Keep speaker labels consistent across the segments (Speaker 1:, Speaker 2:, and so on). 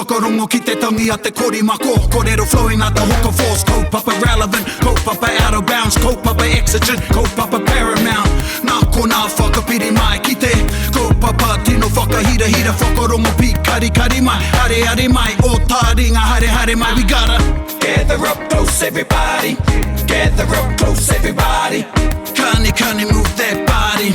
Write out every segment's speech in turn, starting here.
Speaker 1: Whakarongo ki te tangi a te korimako Korero flowing like the hook of force Kaupapa relevant, kaupapa out of bounds Kaupapa exigent, kaupapa paramount Nā konā whakapiri mai ki te Kaupapa tino whakahirahira Whakarongo pīkarikari mai Areare mai, o tāringa haere haere mai We gotta gather up close everybody Gather up close everybody Kani kani move that body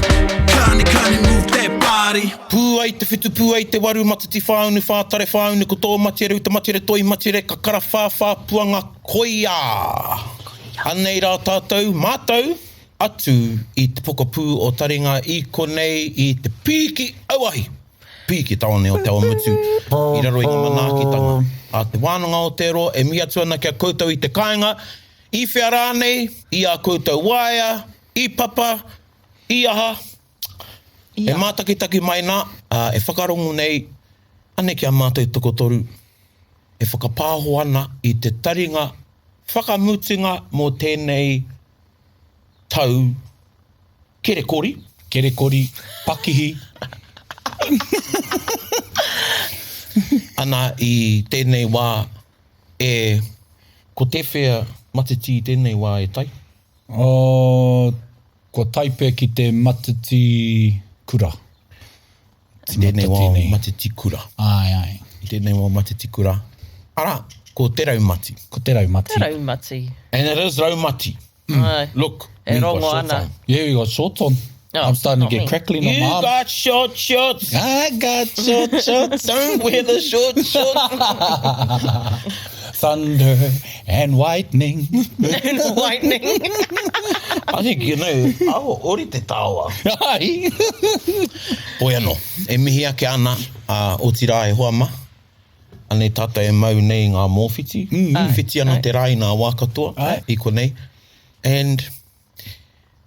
Speaker 1: Kani kani move that body
Speaker 2: Pū ai te whitu, pū ai te waru, matiti whāunu, whātare whāunu, ko tō matire, uta matire, toi matire, ka kara whāwhā puanga koia! Anei rā tātou, mātou, atu i te pokapū o Taringa i konei i te pīki auahi, pīki tāone o Te Awamutu i raro i ngā manaakitanga a Te Wānanga o Aotearoa e mihi atu ana ki a koutou i te kāinga, i whea rānei, i ā koutou waea, i papa, i aha, E mātakitaki mai nā, ā, e whakarongo nei, anei ki a mātou tokotoru, e whakapāho ana i te taringa whakamutunga mō tēnei tau kerekori.
Speaker 3: Kerekori, pakihi.
Speaker 2: Ana i tēnei wā e, ko tēwhea matiti i tēnei wā e tai?
Speaker 3: Oh, kua taipea ki te matiti kura.
Speaker 2: I tēnei wā o matiti kura.
Speaker 3: Ai, ai.
Speaker 2: I tēnei wā o matiti kura. Arā, ko te raumati.
Speaker 3: Ko te raumati.
Speaker 4: Te raumati.
Speaker 2: And it is raumati.
Speaker 4: Mm. Ai.
Speaker 2: Look,
Speaker 4: e rongo ana.
Speaker 3: On. Yeah, we got shorts on.
Speaker 4: Oh,
Speaker 3: I'm starting to get
Speaker 4: me.
Speaker 3: crackling on
Speaker 2: you
Speaker 3: my arm.
Speaker 2: You got short shorts.
Speaker 3: I got short shorts.
Speaker 2: Don't wear the short shorts.
Speaker 3: Thunder and whitening.
Speaker 4: and whitening.
Speaker 2: I think, you know, aho, ori te taoa.
Speaker 3: Ai.
Speaker 2: Hoi anō, e mihi ake ana, uh, otirā e hoa ma, anei tātou e mau nei ngā mōwhiti, mm. whiti ana te rā i ngā wā katoa,
Speaker 3: Ai.
Speaker 2: i konei. And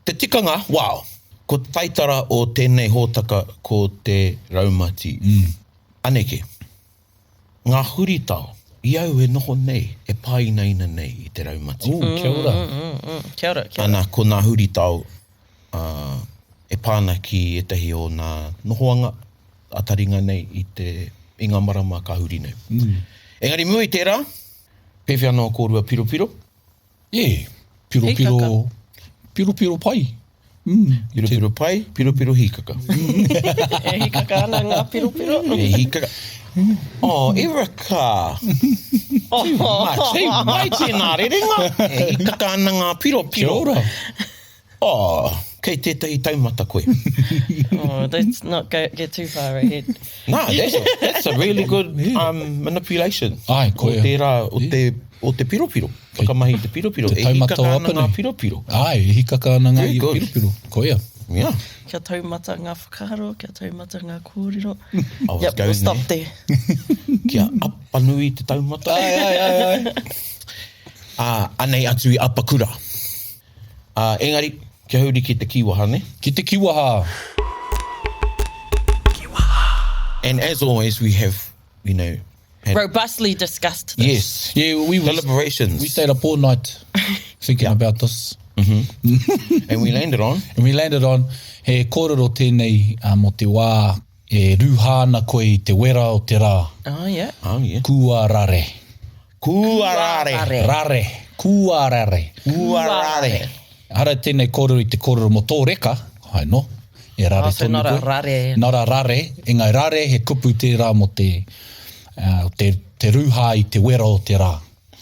Speaker 2: te tikanga, wow, ko te taitara o tēnei hōtaka ko te raumati.
Speaker 3: Mm.
Speaker 2: Aneke, Ngā huritao, i au e noho nei, e pāinaina nei i te raumati.
Speaker 3: Ooh, kia ora.
Speaker 4: Kia ora, kia ora.
Speaker 2: Ana, ko ngā huritao e pā ana ki ētahi o ngā nohoanga a taringa nei i te, i ngā marama ka huri nei. Engari mua i tērā, pēwhea noa kōrua piropiro?
Speaker 3: Yeah, piropiro,
Speaker 4: Hīkaka.
Speaker 3: piropiro pai. Mm.
Speaker 2: Piropiro pai, piropiro hīkaka.
Speaker 4: E hīkaka ana ngā piropiro.
Speaker 2: E hīkaka. Oh, Erica!
Speaker 4: Oh,
Speaker 2: Much, hey, mai tēnā rerenga. E hīkaka ana ngā piropiro.
Speaker 3: Kia ora.
Speaker 2: Oh, kei tētahi taumata koe.
Speaker 4: Oh, let's not go, get too far ahead.
Speaker 2: Nā, that's a, that's a really good um, manipulation.
Speaker 3: Ai, koia.
Speaker 2: O tērā, o te, o te piropiro. Whakamahi i te piropiro.
Speaker 3: Te
Speaker 2: E
Speaker 3: taumata
Speaker 2: hikaka
Speaker 3: o
Speaker 2: ana ngā
Speaker 3: Apanui.
Speaker 2: piropiro.
Speaker 3: Ai, e hikaka ana ngā
Speaker 2: Very good.
Speaker 3: piropiro. Koia.
Speaker 2: Yeah.
Speaker 4: Kia taumata ngā whakaaro, kia taumata ngā kōrero.
Speaker 2: I was
Speaker 4: Yep,
Speaker 2: going
Speaker 4: we'll stop
Speaker 2: there.
Speaker 4: there.
Speaker 2: Kia apanui te taumata.
Speaker 3: Ai, ai, ai, ai.
Speaker 2: Ā, anei atu i Apakura. Ā, engari, kia huri ki te kīwaha, ne?
Speaker 3: Ki te kīwaha.
Speaker 2: And as always, we have, you know, had,
Speaker 4: Robustly discussed this.
Speaker 2: yes,
Speaker 3: Yeah, we was,
Speaker 2: deliberations.
Speaker 3: we stayed up all night thinking about this.
Speaker 2: and we landed on,
Speaker 3: And we landed on, he kōrero tēnei uh, mō te wā e rūhā ana koe i te wera o te rā.
Speaker 4: Oh, yeah.
Speaker 2: oh yeah,
Speaker 3: Kua rare.
Speaker 2: kuarare.
Speaker 4: Kuarare.
Speaker 3: Rare. Kua rare.
Speaker 2: Kuarare.
Speaker 3: Hara tēnei kōrero i te kōrero mō tō reka, hai no, e rare
Speaker 4: Oh, so
Speaker 3: tonu
Speaker 4: not a
Speaker 3: koe.
Speaker 4: rare.
Speaker 3: Not a rare, engari rare he kupu tērā mō te, uh, te, te rūhā i te wera o te rā.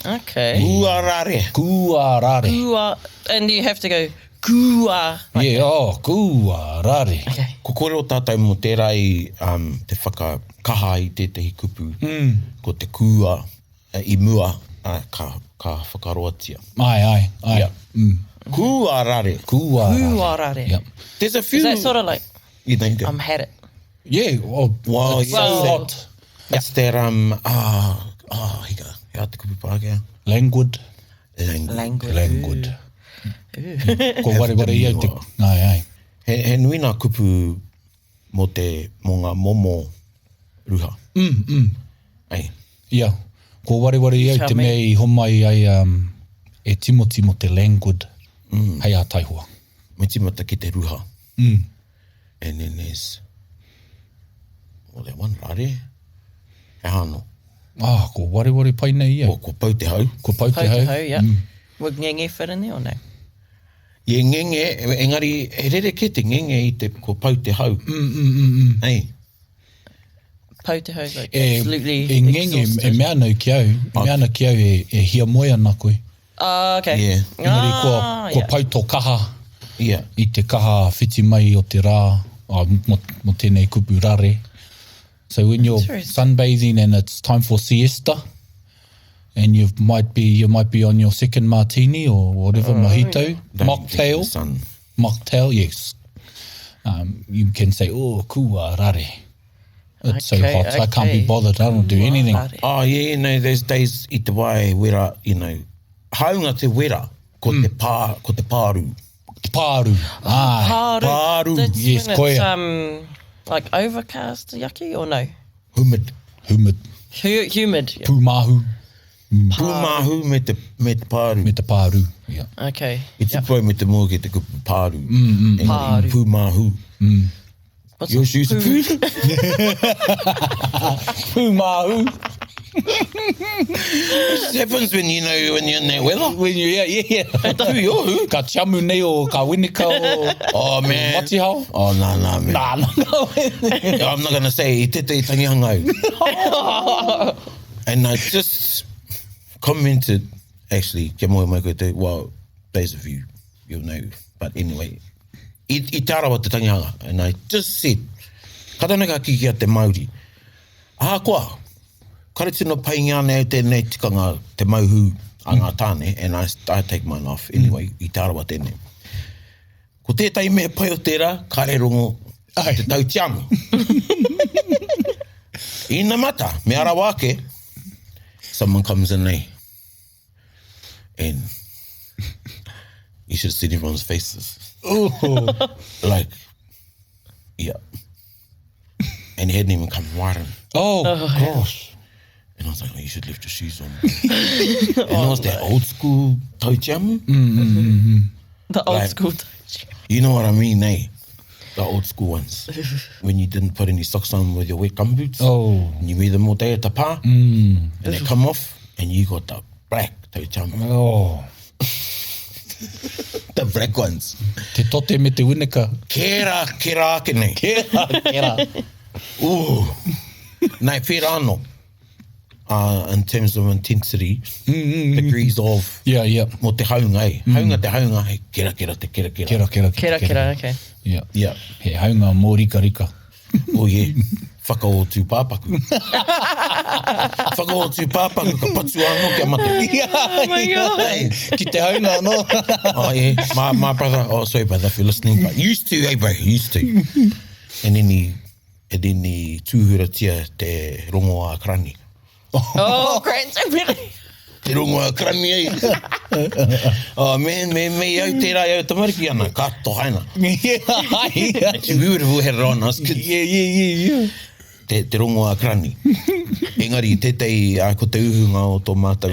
Speaker 4: Okay.
Speaker 2: Kuarare.
Speaker 3: Kua rare.
Speaker 4: Kua, and you have to go kua.
Speaker 3: Like yeah, oh, kua rare.
Speaker 4: Okay.
Speaker 2: Ko kōrero tātou mō tērā i um, te whakakaha i tētahi kupu, mm. ko te kua i mua uh, ka, ka whakaroatia.
Speaker 3: Ai, ai, ai.
Speaker 2: Yeah.
Speaker 3: Mm.
Speaker 2: Kuarare.
Speaker 3: Kua rare.
Speaker 4: Kua rare.
Speaker 3: Yep.
Speaker 2: There's a few...
Speaker 4: Is that sort of like,
Speaker 2: You think
Speaker 4: I'm had it.
Speaker 3: Yeah, oh,
Speaker 2: Wow,
Speaker 3: it's
Speaker 2: yeah.
Speaker 3: so
Speaker 2: Well-
Speaker 3: hot.
Speaker 2: It's that, um, ah, oh, hika, he aha te kupu Pākehā?
Speaker 3: Languid.
Speaker 2: Languid.
Speaker 4: Languid.
Speaker 3: Languid. Ko wareware i au te... Ai, ai.
Speaker 2: He, he nui ngā kupu mō te, mō ngā momo ruha.
Speaker 3: Mm, mm.
Speaker 2: Ai.
Speaker 3: Ia. Ko wareware i au
Speaker 4: Tell
Speaker 3: te
Speaker 4: me.
Speaker 3: mea i homai ai um, e Timoti mō te languid mm. hei a taihoa.
Speaker 2: Me timata ki te ruha.
Speaker 3: Mm.
Speaker 2: And then there's, well, that one rare. He aha anō?
Speaker 3: Ah, ko wareware pai nei ia.
Speaker 2: Ko, ko pau te hau.
Speaker 3: Ko pau te
Speaker 4: Pau
Speaker 3: hau.
Speaker 4: te hau, yeah. Would ngenge fit in there or no?
Speaker 2: I e ngenge, engari he rerekē te ngenge i te ko pau te hau. Hey.
Speaker 4: Pau te hau, like
Speaker 3: E,
Speaker 4: absolutely
Speaker 3: e ngenge, e
Speaker 4: exhausted.
Speaker 3: mea ana ki au, e mea ana ki au e, e hiamoe ana koe.
Speaker 4: Ah, okay.
Speaker 2: Yeah.
Speaker 3: Engari kua,
Speaker 4: Ah,
Speaker 3: kua
Speaker 4: yeah.
Speaker 3: pau tō kaha
Speaker 2: Yeah.
Speaker 3: i te kaha whiti mai o te rā, oh, mo, mo tēnei kupu rare. So when you're
Speaker 4: Interesting.
Speaker 3: sunbathing and it's time for siesta, and you might be you might be on your second martini or whatever, mojito,
Speaker 2: Don't
Speaker 3: mocktail,
Speaker 2: think the Sun.
Speaker 3: mocktail, yes. You can say, oh, kua rare. It's so
Speaker 4: Okay,
Speaker 3: hot, I can't be
Speaker 4: okay.
Speaker 3: bothered. I don't do anything.
Speaker 4: Rare.
Speaker 2: Oh, yeah, you know, those days i te wā e wera, you know, hāunga te wera, ko te pā, ko te pāru.
Speaker 3: Pāru. Ah,
Speaker 4: Pāru.
Speaker 2: Pāru.
Speaker 4: That's
Speaker 3: Yes,
Speaker 4: when
Speaker 3: koia.
Speaker 4: it's like overcast, yucky, or no?
Speaker 2: Humid.
Speaker 3: Humid.
Speaker 4: Humid. Yeah.
Speaker 3: Pūmahu
Speaker 2: Pūmahu me te, me te pāru.
Speaker 3: me te pāru. Yeah.
Speaker 4: Okay.
Speaker 2: I tipu au me te mua ki te kupu pāru. Engari,
Speaker 4: Pāru.
Speaker 2: Pūmahu.
Speaker 4: What's
Speaker 2: Your shoes are
Speaker 4: pū-
Speaker 2: pū.
Speaker 3: Pūmahu.
Speaker 2: This happens when you know when you're in that weather.
Speaker 3: When you, yeah, yeah, yeah.
Speaker 2: Pū yohu.
Speaker 3: Ka tiamu nei o ka winika o
Speaker 2: Oh, man.
Speaker 3: Matihao.
Speaker 2: Oh, no, no, man.
Speaker 3: Nā, nā, nā.
Speaker 2: I'm not going to say i tētahi tangihanga au. And I just commented, actually, kia moe mai koe te, well, those of you, you'll know. But anyway, i, i te arawa te tangihanga. And I just said, ka tana ka kiki a te Māori. Ahakoa, kare tino paingia ana au tēnei tikanga te mauhū a ngā tāne, and I, I take mine off anyway, i te arawa tēnei. Ko tētahi mea pai o tērā, kare rongo
Speaker 3: Ai.
Speaker 2: te tau tiamu. Inamata, me arawa ake, someone comes in there and you should have seen everyone's faces. Like, yeah. And he hadn't even come right in.
Speaker 3: Oh, gosh.
Speaker 2: And I was like, oh, you should lift your shoes on. And it was that old school tau tiamu.
Speaker 4: The old
Speaker 2: Like-
Speaker 4: school.
Speaker 2: You know what I mean, eh? The old school ones. When you didn't put any socks on with your wet gumboots.
Speaker 3: Oh.
Speaker 2: And you wear them all day at the pā. And they come off and you got the black tau tiamu.
Speaker 3: Oh.
Speaker 2: The black ones.
Speaker 3: Te tote me te winika.
Speaker 2: Kera, kera ake nei.
Speaker 3: Kera, kera.
Speaker 2: Ooh. Nei, whera anō. In terms of intensity, degrees of
Speaker 3: Yeah, yeah.
Speaker 2: mō te haunga, eh? Haunga te haunga, he kera kera te kera kera.
Speaker 3: Kera, kera,
Speaker 4: Kera, kera, okay.
Speaker 3: Yeah.
Speaker 2: Yeah.
Speaker 3: He haunga mō rika rika.
Speaker 2: Oh yeah. Whakao tūpāpaku. Whakao tūpāpaku, ka patu anō kia mate.
Speaker 4: Oh my god.
Speaker 2: Hey.
Speaker 3: Ki te haunga anō.
Speaker 2: Oh yeah, my brother, oh sorry brother if you're listening, but used to, hey bro, used to. And then he, and then he tūhuratia te rongoā karani.
Speaker 4: Oh, great. Really?
Speaker 2: Te rongoā karani ei. Oh man, me, me au tērā i au tamariki ana, ka tohaina.
Speaker 3: Yeah,
Speaker 2: We would have all had it on us kids.
Speaker 3: yeah, yeah, yeah, yeah.
Speaker 2: Te, te rongoā karani. Engari, tētahi, ko te uhunga o tō mātou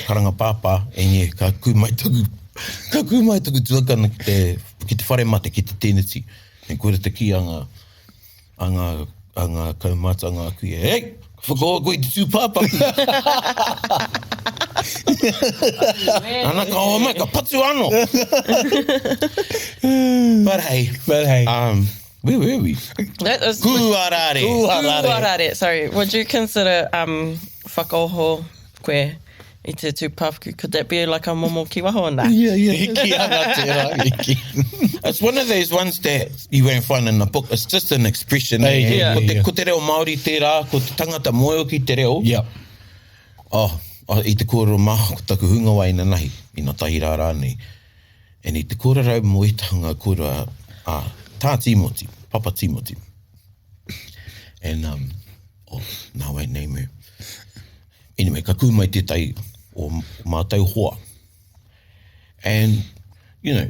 Speaker 2: karanga pāpā, e nie, ka kū mai taku, ka kū mai taku tuakana ki te, ki te whare mate, ki te tēneti. E koira te kī a ngā, a ngā, a ngā kaumātua, a ngā kuia, hey, whakaoa koe i te tūpāpaku. Ana ka hoa mai, ka patu anō. But hey,
Speaker 3: But hey.
Speaker 2: where were we?
Speaker 4: That is
Speaker 2: Kūarare.
Speaker 4: Kūarare. Sorry. Would you consider whakaoho koe i te tūpāpaku? Could that be like a momo ki waho nā?
Speaker 3: Yeah, yeah. Ki ana tērā. Ki.
Speaker 2: It's one of those ones that you won't find in a book. It's just an expression.
Speaker 3: Hey,
Speaker 2: eh?
Speaker 3: yeah,
Speaker 2: Ko te,
Speaker 3: yeah.
Speaker 2: ko te reo Māori tērā, ko te tangata moeo ki te reo.
Speaker 3: Yeah.
Speaker 2: Oh, oh, i te kōrero mā, ko taku hunga wai nanahi, i nā tahi rā rānei. And i te kōrero au mō ētahi kōrero a tā Tīmoti, Papa Tīmoti. And, oh, nā wai name her. Anyway, ka kū mai tētahi o mātou hoa. And, you know,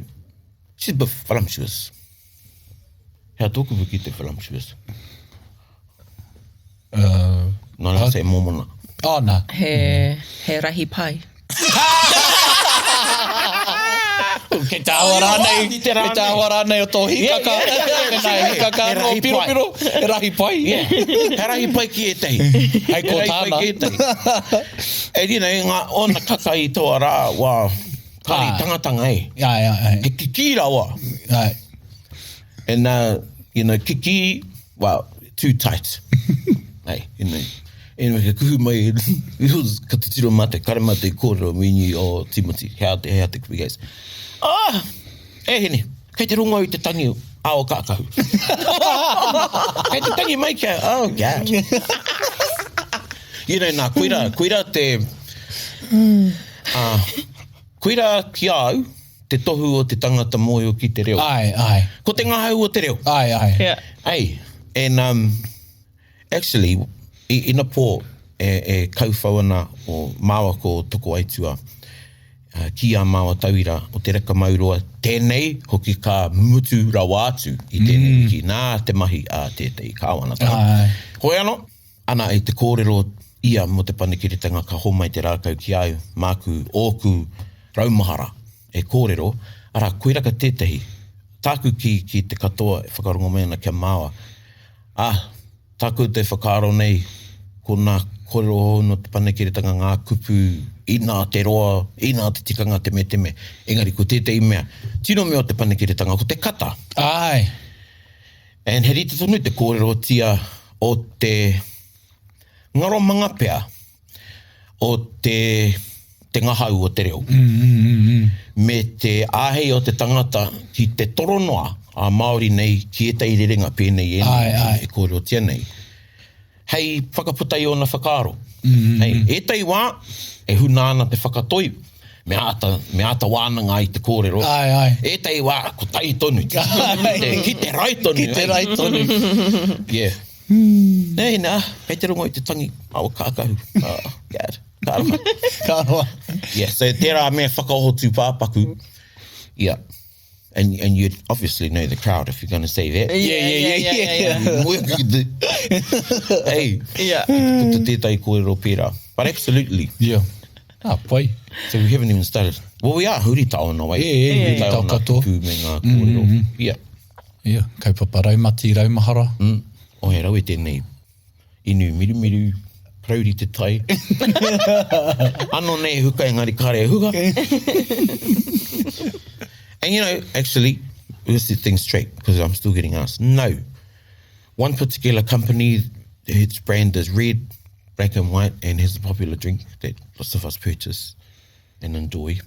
Speaker 2: she's a bit voluptuous. Hea tōku ki te voluptuous? Nā, uh, say mōmona.
Speaker 3: Oh, nā.
Speaker 4: He, he rahi pai.
Speaker 3: Kei te awa rānei,
Speaker 2: Ki te
Speaker 3: kei te awa rānei o tō hikaka. Tēnā e hikaka
Speaker 2: He
Speaker 3: anō,
Speaker 2: rahi pai.
Speaker 3: piropiro, he rahi pai.
Speaker 2: Yeah. He rahi pai ki ētahi.
Speaker 3: Hei ko
Speaker 2: He rahi pai
Speaker 3: tāna.
Speaker 2: ki ētahi. E you know, ngā ōna kaka i toa rā, wā, kare
Speaker 3: Āe.
Speaker 2: tangatanga e.
Speaker 3: Ai, ai, ai.
Speaker 2: He kikī rawa.
Speaker 3: Ai.
Speaker 2: And, uh, you know, kikī, well, too tight. Hey, you know. Anyway, ka kuhu mai, ka titiro mātou, kare mātou i kōrero me ni o Timoti, he aha te, he aha te kupu guys. Ah! E hene, kei te rongo au i te tangi a o kākahu. Kei te tangi mai kia, oh God. You know, nā, koira, koira te, ah, koira ki a au, te tohu o te tangata mōhio ki te reo.
Speaker 3: Ai, ai.
Speaker 2: Ko te ngahau o te reo.
Speaker 3: Ai, ai.
Speaker 4: Yeah.
Speaker 2: Hey, and um, actually, i inapō e, e kauwhau ana o māua ko Toko Aitua uh, ki a māua tauira o Te Reka Mauroa, tēnei hoki ka mutu rawa atu i tēnei mm. wiki nā te mahi a tētehi kāwanatanga.
Speaker 3: Ai.
Speaker 2: Hoi anō, ana i te kōrero ia mō te panekiretanga ka homai te rākau ki a au, māku ōku raumahara e kōrero, arā, koiraka tētehi, tāku ki, ki te katoa e whakarongo mai ana kia māua, ā, tā koutou whakaaro nei, ko nā kōrero hou nō te panekiretanga ngā kupu, inā te roa, inā te tikanga te me te me, engari ko tētehi mea, tino mea o te panekiretanga, ko te kata.
Speaker 3: Ai.
Speaker 2: And he rite tonu te kōrerotia o te ngaromanga pea o te, te ngahau o te reo. Mm,
Speaker 3: mm, mm, mm.
Speaker 2: Me te āhei o te tangata ki te toronoa a Māori nei ki ētahi rerenga pēnei ēnei e kōrerotia nei. Hei whakaputa i ōna whakaaro. Mm, mm, hei, mm. ētahi wā, e huna ana te whakatoi, me āta, me āta wānanga ai te kōrero.
Speaker 3: Ai, ai.
Speaker 2: Ētahi wā, kotahi tonu. Ki te, ki te rai tonu.
Speaker 3: Ki te rai tonu.
Speaker 2: Yeah. Mm. Nei, nā, kei te rongo i te tangi. Awa kākahu. Oh, God. Ka roa.
Speaker 3: Ka roa.
Speaker 2: Yeah, so tērā mea whakaoho tūpāpaku. Yeah. And, and you'd obviously know the crowd if you're going to say that.
Speaker 3: Yeah, yeah, yeah, yeah.
Speaker 4: yeah,
Speaker 2: yeah. hey,
Speaker 4: Yeah.
Speaker 2: puta tētahi kōrero pērā. But absolutely.
Speaker 3: Yeah. Ah, pai.
Speaker 2: So we haven't even started. Well, we are huritao in a way.
Speaker 3: Yeah, yeah,
Speaker 4: yeah.
Speaker 2: Huritao
Speaker 3: Huritao
Speaker 2: ngā
Speaker 3: katoa.
Speaker 2: kupu me ngā kōrero. Mm -hmm. Yeah.
Speaker 3: Yeah, kaupapa raumati, raumahara.
Speaker 2: Mm. Oh, he rawe tēnei. Inu mirumiru, parauri te tai. Ano nei huka engari kare e huka. And you know, actually, let's set things straight because I'm still getting asked. No. One particular company, its brand is red, black and white, and has a popular drink that lots of us purchase and enjoy.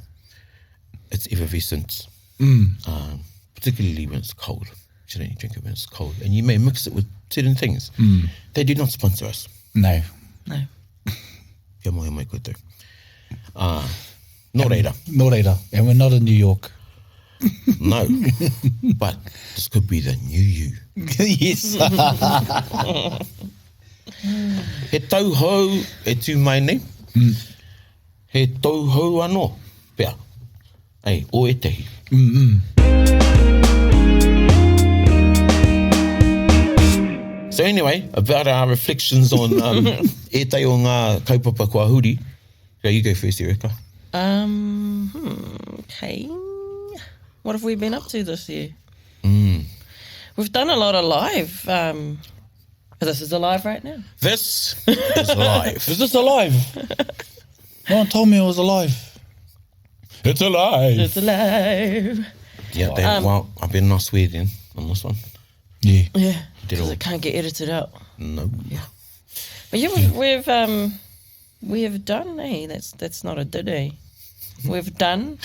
Speaker 2: It's effervescent.
Speaker 3: Mm.
Speaker 2: Um, particularly when it's cold. You should only drink it when it's cold. And you may mix it with certain things.
Speaker 3: Mm.
Speaker 2: They do not sponsor us.
Speaker 3: No.
Speaker 4: No.
Speaker 2: Kia moe mai koutou. Uh, nō reira.
Speaker 3: Nō reira. And we're not in New York.
Speaker 2: No. But this could be the new you.
Speaker 3: yes.
Speaker 2: He tau hou e tū mai nei.
Speaker 3: Mm.
Speaker 2: He tau hou anō, pea. Ei, o ētehi.
Speaker 3: Mm -mm.
Speaker 2: So anyway, about our reflections on um, ētahi o ngā kaupapa kua huri. Okay, you go first, Erica.
Speaker 4: Um, okay. What have we been up to this year?
Speaker 2: Mm.
Speaker 4: We've done a lot of live. Um, this is alive right now.
Speaker 2: This is live.
Speaker 3: Is this alive? No one told me it was alive. It's alive.
Speaker 4: It's alive.
Speaker 2: Yeah, they, um, well, I've been not swear then on this one.
Speaker 3: Yeah.
Speaker 4: Yeah.
Speaker 2: Did
Speaker 4: Because
Speaker 2: all-
Speaker 4: it can't get edited out.
Speaker 2: No.
Speaker 4: Yeah. But yeah, we've, we've um we have done, eh? That's that's not a did eh? We've done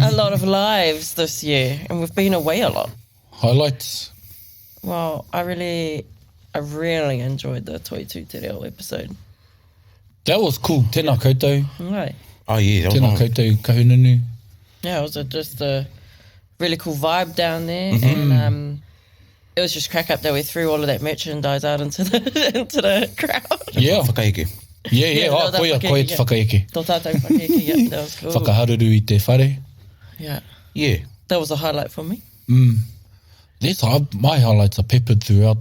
Speaker 4: a lot of lives this year and we've been away a lot.
Speaker 3: Highlights.
Speaker 4: Well, I really I really enjoyed the Toi Tū Te Reo episode.
Speaker 3: That was cool. Tēnā koutou.
Speaker 4: Right.
Speaker 2: Oh, yeah. That was
Speaker 3: Tēnā
Speaker 2: on.
Speaker 3: koutou kahununu.
Speaker 4: Yeah, it was a, just a really cool vibe down there, and um, it was just crack up that we threw all of that merchandise out into the into the crowd.
Speaker 3: Yeah.
Speaker 2: Whakaeke.
Speaker 3: Yeah, yeah.
Speaker 4: Yeah,
Speaker 3: oh,
Speaker 4: no, that
Speaker 3: koia,
Speaker 4: whakaeke,
Speaker 3: koia te
Speaker 4: yeah.
Speaker 3: whakaeke.
Speaker 4: Tō tātou whakaeke, yeah, that was cool.
Speaker 3: Whakaharuru i te whare.
Speaker 4: Yeah,
Speaker 2: Yeah.
Speaker 4: that was a highlight for me.
Speaker 3: This, I, my highlights are peppered throughout.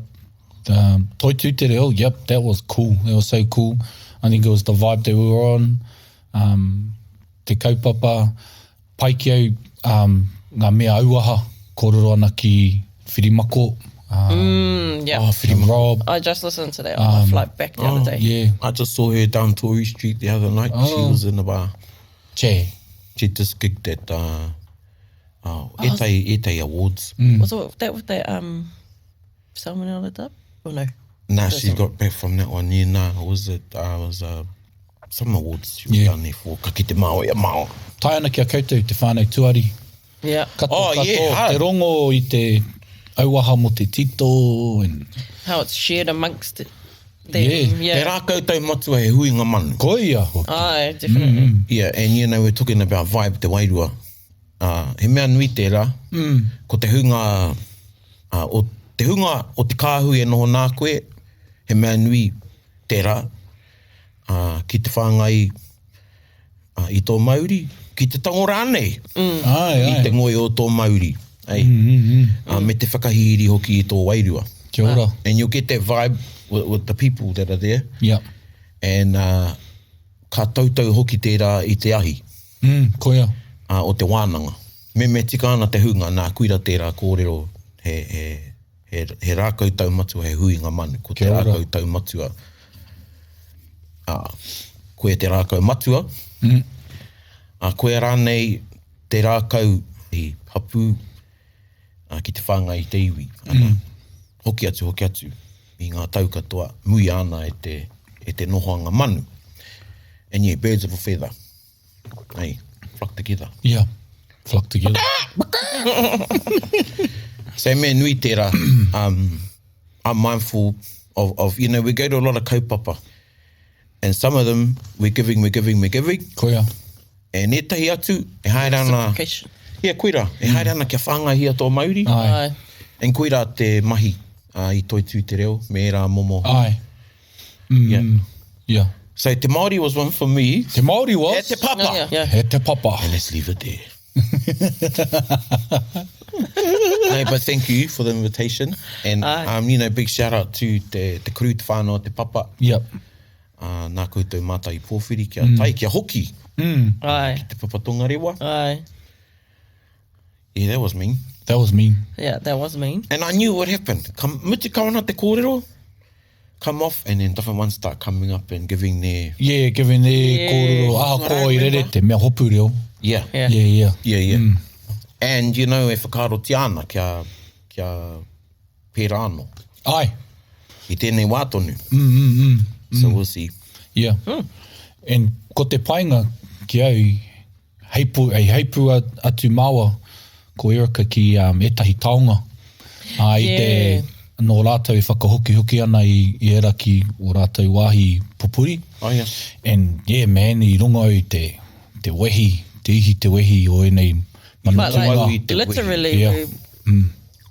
Speaker 3: Um, Toi Tū Te Reo, yep, that was cool. That was so cool. I think it was the vibe that we were on. Um, te kaupapa, pai ki au, um, ngā mea auaha kōrero ana ki Whirimako, um,
Speaker 4: Yeah.
Speaker 2: Oh, Whirimako.
Speaker 3: Rob,
Speaker 4: I just listened to that on my flight back the other day.
Speaker 3: yeah,
Speaker 2: I just saw her down Tory Street the other night. She
Speaker 3: Oh.
Speaker 2: was in the bar.
Speaker 3: che.
Speaker 2: She just gigged at Etai, Etai Awards.
Speaker 4: Was it that with that Salmonella dub? Or no?
Speaker 2: Nah, she got back from that one. Yeah, nah, was it? Was some awards she was
Speaker 3: Yeah.
Speaker 2: down there for. Ka kite mao ia mao.
Speaker 3: Tae ana ki a koutou te whānau tuari.
Speaker 4: Yeah.
Speaker 3: Kato,
Speaker 2: Oh,
Speaker 3: kato,
Speaker 2: yeah, hard.
Speaker 3: te rongo i te auaha mo te tito. And...
Speaker 4: How it's shared amongst them.
Speaker 3: Yeah.
Speaker 2: Te
Speaker 4: Yeah.
Speaker 2: rākau tau matua he huinga manu.
Speaker 3: Koia hoki.
Speaker 4: Aye, definitely.
Speaker 2: Yeah, and you know, we're talking about vibe te wairua. He mea nui tērā. Ko te hunga, o, te hunga o te kāhui e noho nā koe, he mea nui tērā. Ki te whāngai i tō mauri, ki te tango rānei.
Speaker 3: Ai,
Speaker 2: I
Speaker 3: ai.
Speaker 2: te ngoi o tō mauri. Ai. Me te whakahīri hoki i tō wairua.
Speaker 3: Kia ora.
Speaker 2: And you'll get that vibe with the people that are there.
Speaker 3: Yeah.
Speaker 2: And ka tautau hoki tērā i te ahi.
Speaker 3: Koia.
Speaker 2: O te wānanga. Me me tika ana te hunga, nā kuira tērā kōrero he rākau taumatua, he huinga manu. Ko te
Speaker 3: Kia ora.
Speaker 2: rākau taumatua. Koe te rākau matua. Koe rānei te rākau i hapū ki te whāngai i te iwi. Ana, Hoki atu, hoki atu. I ngā tau katoa, muia ana e te nohoanga manu. And yeah, birds of a feather. Hey, flock together.
Speaker 3: Yeah, flock together.
Speaker 2: So mea nui tērā, I'm mindful of, you know, we go to a lot of kaupapa. And some of them, we're giving, we're giving, we're giving.
Speaker 3: Koia.
Speaker 2: And ētahi atu, e haere ana...
Speaker 4: Reciprocation.
Speaker 2: Yeah, koira. E haere ana kia whāngaihia tō mauri.
Speaker 3: Ai.
Speaker 4: Ai.
Speaker 2: And koira te mahi i toitū te reo, me ērā momo.
Speaker 3: Ai.
Speaker 2: Yeah.
Speaker 3: Yeah.
Speaker 2: So te Māori was one for me.
Speaker 3: Te Māori was?
Speaker 2: He te papa.
Speaker 4: Yeah, yeah.
Speaker 3: He te papa.
Speaker 2: And let's leave it there. No, but thank you for the invitation. And, you know, big shout out to te crew, te whānau, te papa.
Speaker 3: Yep.
Speaker 2: Nā koutou mātai pōwhiri kia tai, kia hoki.
Speaker 4: Ai.
Speaker 2: Ki te papa tongarewa.
Speaker 4: Ai.
Speaker 2: Yeah, that was mean.
Speaker 3: That was mean.
Speaker 4: Yeah, that was mean.
Speaker 2: And I knew what happened. Come, mutu ka ana te kōrero, come off, and then different ones start coming up and giving their...
Speaker 3: Yeah, giving their kōrero.
Speaker 2: That's
Speaker 3: Ah,
Speaker 2: what
Speaker 3: ko
Speaker 2: I
Speaker 3: i rere
Speaker 2: remember.
Speaker 3: te mea hopu reo.
Speaker 2: Yeah.
Speaker 4: Yeah.
Speaker 3: Yeah, yeah.
Speaker 2: Yeah, yeah. And, you know, e whakaarotia ana kia pērā anō.
Speaker 3: Ai.
Speaker 2: I tēnei wā tonu. So we'll see.
Speaker 3: Yeah. And ko te painga ki au, heipu, ei heipu atu māua ko Erika ki ētahi taonga. I te, nō rātou e whakahokihoki ana i era ki o rātou wāhi pupuri.
Speaker 2: Oh, yes.
Speaker 3: And yeah, man, i rongo au te wehi, te ihi te wehi o enei
Speaker 4: But
Speaker 3: manutunga.
Speaker 4: like, literally,
Speaker 3: Yeah.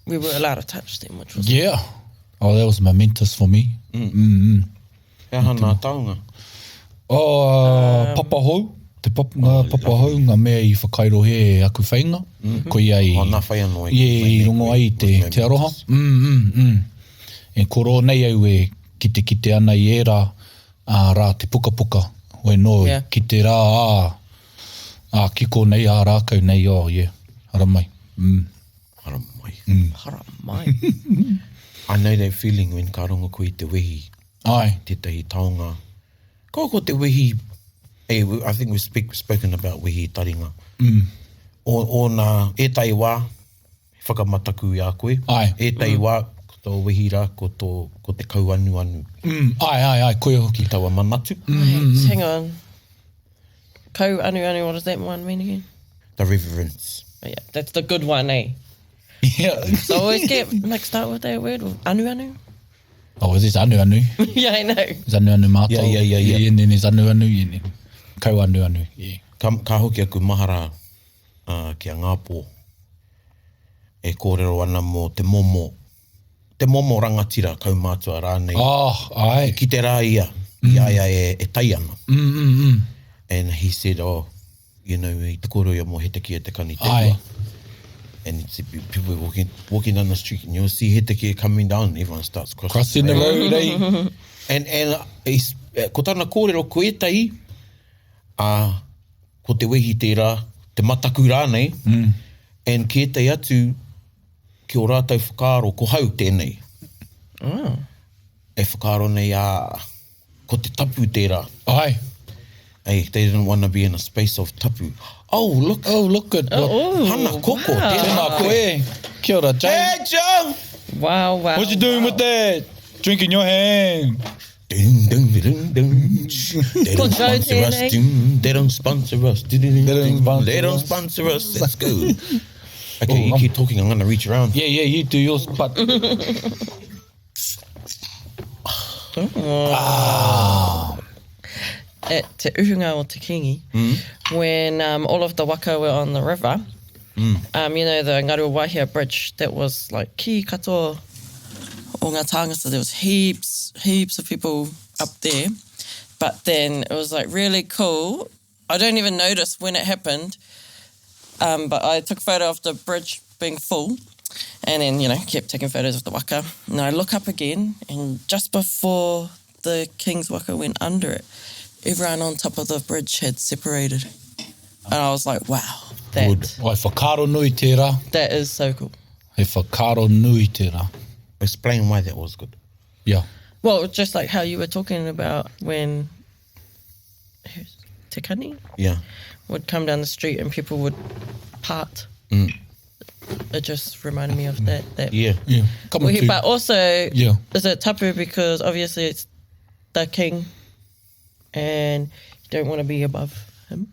Speaker 4: we were allowed to touch them, which was...
Speaker 3: Yeah. Oh, that was momentous for me.
Speaker 2: He aha nā taonga?
Speaker 3: Oh, papahou. Te ngā papahou, ngā mea i whakairohe e aku whainga. Ko ia i...
Speaker 2: Oh, nā whai anō.
Speaker 3: Yeah, i rongo ai te aroha. E koro nei au e kite kite ana i ērā rā te pukapuka. Hoi nō, ki te rā ā kiko nei, ā rākau nei, oh yeah. Haramai.
Speaker 2: Haramai.
Speaker 4: Haramai.
Speaker 2: I know that feeling when ka rongo koe i te wehi.
Speaker 3: Ai.
Speaker 2: Tētahi taonga. Ko te wehi, hey, I think we've spoken about wehi taringa. O nā, ētahi wā, whakamataku i a koe.
Speaker 3: Ai.
Speaker 2: Ētahi wā, ko tō wehi rā, ko te kauanuanu.
Speaker 3: Ai, ai, ai, koe hoki.
Speaker 2: Ki taua manatu.
Speaker 4: Wait, hang on. Kauanuanu, what does that one mean again?
Speaker 2: The reverence.
Speaker 4: Oh, yeah, that's the good one, eh?
Speaker 3: Yeah.
Speaker 4: So I always get mixed up with that word, anuanu.
Speaker 3: Oh, is this anuanu?
Speaker 4: Yeah, I know.
Speaker 3: Is anuanu mātou.
Speaker 2: Yeah.
Speaker 3: And then there's anuanu, yeah. Kauanuanu, yeah.
Speaker 2: Ka hoki aku mahara ki a Ngāpō e kōrero ana mō te momo, te momo rangatira kaumātua rānei.
Speaker 3: Oh, ai.
Speaker 2: Ki te rā ia, i a ia e tai ana. And he said, oh, you know, i te kōrero ia mō Hetekia te kani te
Speaker 3: Ai.
Speaker 2: ua. And it's people walking down the street and you'll see Hetekia coming down and everyone starts crossing,
Speaker 3: Crossing the road, eh?
Speaker 2: And ko tana kōrero ko ētahi, ko te wehi tērā, te mataku rānei, mm. and ki ētahi atu, ki o rātou whakaaro, ko hau tēnei.
Speaker 4: Oh.
Speaker 2: E whakaaro nei, ā, ko te tapu tērā.
Speaker 3: Ai.
Speaker 2: Hey, they didn't want to be in a space of tapu. Oh, look.
Speaker 3: Oh, look at what.
Speaker 4: Oh,
Speaker 2: Hana Koko,
Speaker 4: wow.
Speaker 2: tēnā
Speaker 3: Tēnā koe. Kia ora, Jane.
Speaker 2: Hey, Joe!
Speaker 4: Wow, wow.
Speaker 3: What you doing
Speaker 4: wow.
Speaker 3: with that? Drink in your hand.
Speaker 2: Dun, dun, dun, dun. They don't
Speaker 4: Ko Joe
Speaker 2: sponsor us.
Speaker 4: tēnei.
Speaker 2: Dun, they don't sponsor us. Dun, dun,
Speaker 3: They don't
Speaker 2: dun.
Speaker 3: sponsor
Speaker 2: They don't
Speaker 3: us.
Speaker 2: sponsor us. Let's go. Okay,
Speaker 3: Oh,
Speaker 2: you
Speaker 3: I'm-
Speaker 2: keep talking. I'm going to reach around.
Speaker 3: Yeah, yeah, you do yours, but
Speaker 4: At Te Uhunga o Te Kingi, when all of the waka were on the river, you know, the Ngaruawahia Bridge, that was like ki katoa o ngā tāngata. There was heaps, heaps of people up there. But then it was like really cool. I don't even notice when it happened, but I took a photo of the bridge being full and then, you know, kept taking photos of the waka. And I look up again and just before the king's waka went under it, everyone on top of the bridge had separated. And I was like, wow, that,
Speaker 2: Good.
Speaker 3: Ai, whakaaro nui tērā.
Speaker 4: that is so cool.
Speaker 3: He whakaaro nui tērā.
Speaker 2: Explain why that was good.
Speaker 3: Yeah.
Speaker 4: Well, just like how you were talking about when who's Te Kani
Speaker 2: Yeah.
Speaker 4: would come down the street and people would part. It just reminded me of that. That
Speaker 2: Yeah.
Speaker 3: Yeah. Come
Speaker 4: Well,
Speaker 3: to,
Speaker 4: but also,
Speaker 3: Yeah.
Speaker 4: is it tapu because obviously it's the king, and you don't want to be above him.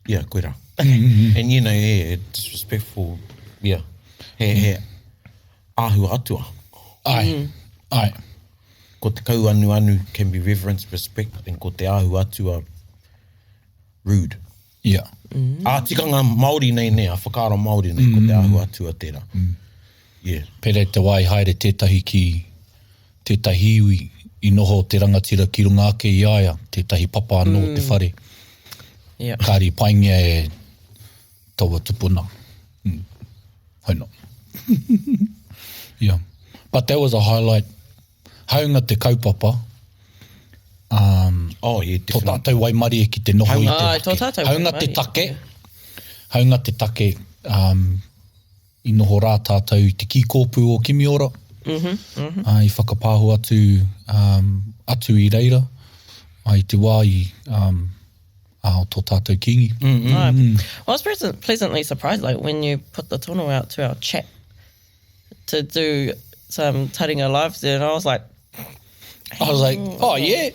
Speaker 2: Yeah, koira. And you know, yeah, disrespectful. Yeah. He, he, ahu atua.
Speaker 3: Ai. Ai.
Speaker 2: Ko te kau anu anu can be reverence, respect, and ko te ahu atua rude.
Speaker 3: Yeah.
Speaker 2: Ā tikanga Māori nei nei, a whakaaro Māori nei, ko te ahu atua tērā. Yeah.
Speaker 3: Pērā i te wā i haere tētahi ki tētahi iwi i noho te rangatira ki runga ake i a ia, tētahi papa anō o te whare.
Speaker 4: Yeah.
Speaker 3: Kāri paingia e taua tupuna. Mm. Hoi no. yeah. But that was a highlight. Haunga te kaupapa,
Speaker 2: Oh, yeah,
Speaker 3: tō
Speaker 2: definitely.
Speaker 3: tātou waimarie ki te noho i te
Speaker 4: Ai, tō
Speaker 3: take.
Speaker 4: tātou
Speaker 3: Haunga te
Speaker 4: waimarie,
Speaker 3: take,
Speaker 4: yeah.
Speaker 3: haunga te take, um, i noho rā tātou i te kīkōpū o Kimiora. Mm -hmm, mm -hmm. I whakapāho atu, um, atu i reira, i te wā i um, o tō tātou kīngi.
Speaker 4: Mm. Well, I was pleasant, pleasantly surprised, like when you put the tono out to our chat to do some taringa lives there, and I was like,
Speaker 3: I was like, oh yeah.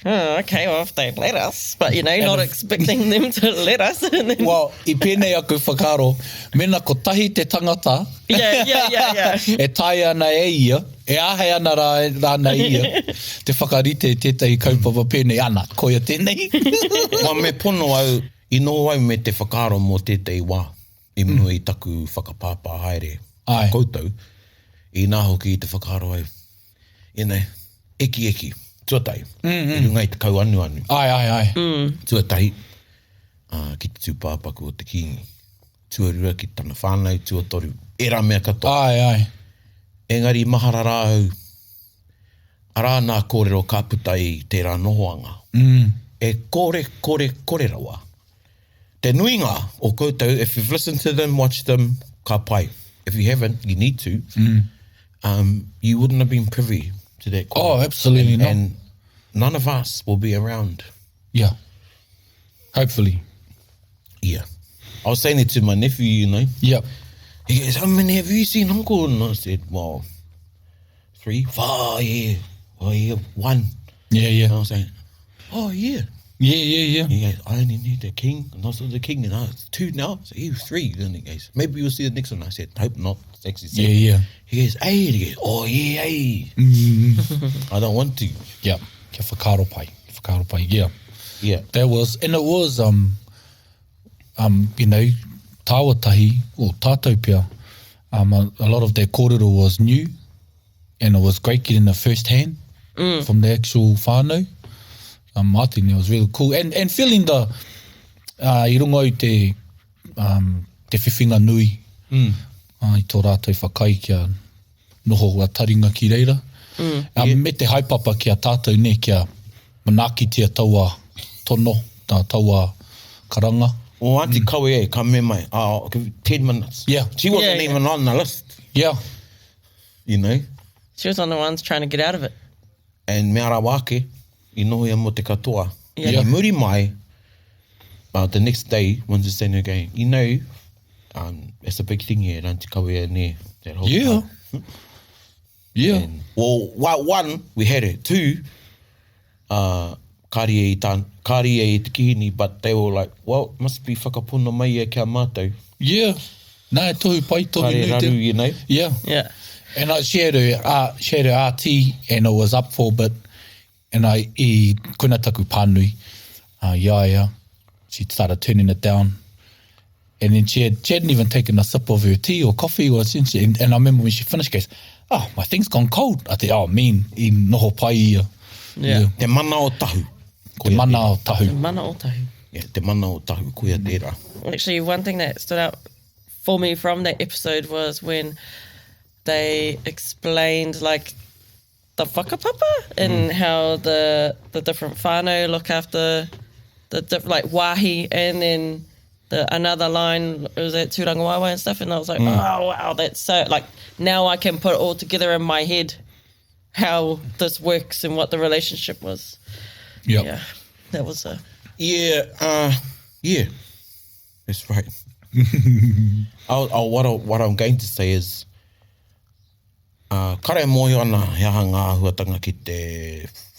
Speaker 4: oh, okay, well, if they let us, but you know, not expecting them to let us. And then,
Speaker 3: Well, i pēnei aku whakaaro, mena kotahi te tangata
Speaker 4: yeah, yeah, yeah, yeah.
Speaker 3: e taea ana e ia, e āhei ana rā, rāna ia, te whakarite i tētahi kaupapa pēnei, ana, koia tēnei.
Speaker 2: Well, me pono au, i noho au me te whakaaro mō tētahi wā, i mua i taku whakapāpā haere
Speaker 3: Ai.
Speaker 2: koutou, i nā hoki i te whakaaro au, you know, eki eki, tuatahi, i runga i te kau anu anu,
Speaker 3: Ai, ai, ai.
Speaker 2: tuatahi, ki te tūpāpaku o te kīngi, tuarua ki tana whānau, tuatoru, ērā mea katoa.
Speaker 3: Ai, ai.
Speaker 2: Engari mahara rā au, arā nā kōrero ka puta i tērā nohoanga. Mm. E kore, kore, kore rawa. Te nuinga o koutou, if you've listened to them, watched them, ka pai. If you haven't, you need to. Mm. You wouldn't have been privy to that
Speaker 3: Oh,
Speaker 2: kōrero.
Speaker 3: absolutely
Speaker 2: and,
Speaker 3: not.
Speaker 2: And none of us will be around.
Speaker 3: Yeah. Hopefully.
Speaker 2: Yeah. I was saying it to my nephew, you know.
Speaker 3: Yep.
Speaker 2: He goes, how many have you seen, uncle? And I said, well, 3, 4, yeah. Oh, yeah, 1.
Speaker 3: Yeah, yeah.
Speaker 2: And I was like, oh, yeah.
Speaker 3: Yeah, yeah, yeah.
Speaker 2: He goes, I only need the king, and I saw the king, and I was 2 now. So he was 3. Then he goes, maybe you'll see the next one. I said, hope not. It's actually
Speaker 3: Yeah,
Speaker 2: seven.
Speaker 3: yeah.
Speaker 2: He goes, hey. And he goes, oh, yeah, hey. I don't want to.
Speaker 3: Yeah. Kia whakaaro pai. Whakaaro pai, yeah.
Speaker 2: Yeah.
Speaker 3: That was, and it was, you know, tāwatahi, or tātou pia, a lot of that kōrero was new, and it was great getting it first hand from the actual whānau. I think that was really cool. And feeling the, i runga i te, te whiwhinga nui, i tō rātou whakai kia noho a taringa ki reira. Me te haepapa ki a tātou ne, kia manaakitia taua tono, tā taua karanga.
Speaker 2: O Auntie mm. Kawe e, ka me mai, oh, 10 minutes.
Speaker 3: Yeah.
Speaker 2: She wasn't
Speaker 4: yeah,
Speaker 2: even
Speaker 4: yeah.
Speaker 2: on the list.
Speaker 3: Yeah.
Speaker 2: You know?
Speaker 4: She was on the ones trying to get out of it.
Speaker 2: And mea rawa ake, i noho ia mo te katoa.
Speaker 4: Yeah.
Speaker 2: Yeah. Muri mai, uh, the next day, one's just saying again, you know, um, it's a big thing here at Auntie Kawea ne. That whole
Speaker 3: Yeah.
Speaker 2: time.
Speaker 3: Yeah.
Speaker 2: And, well, one, we had it. Two, uh, kāri e i tā, kāri e i te kihini, but they were like, well, must be whakapono mai ia kia mātou.
Speaker 3: Yeah. Nā, e tohu pai, tohu
Speaker 2: Kāre
Speaker 3: nui
Speaker 2: raru,
Speaker 3: te...
Speaker 2: you know.
Speaker 3: Yeah.
Speaker 4: Yeah.
Speaker 3: And I, she had her, uh, she had her RT and it was up for a bit. And I, i koina taku pānui, uh, i a ia, she started turning it down. And then she, had, she hadn't even taken a sip of her tea or coffee or since and, and I remember when she finished, she goes, oh, my thing's gone cold. I said, oh, mean, i noho pai ia.
Speaker 4: Yeah.
Speaker 2: Te mana o tahu.
Speaker 3: Te mana o tahu.
Speaker 4: Mana o tahu.
Speaker 2: Yeah, te mana o tahu, koia tērā.
Speaker 4: Actually, one thing that stood out for me from that episode was when they explained like the whakapapa and how the the different whānau look after the diff- like wahi and then the another line was at Tūrangawaewae and stuff and I was like, oh wow, that's so like now I can put it all together in my head how this works and what the relationship was.
Speaker 3: Yep.
Speaker 4: Yeah. That was a
Speaker 2: Yeah, uh, yeah, that's right. oh, oh, what, I, what I'm going to say is, uh, kare mōhio ana he aha ngā āhuatanga ki te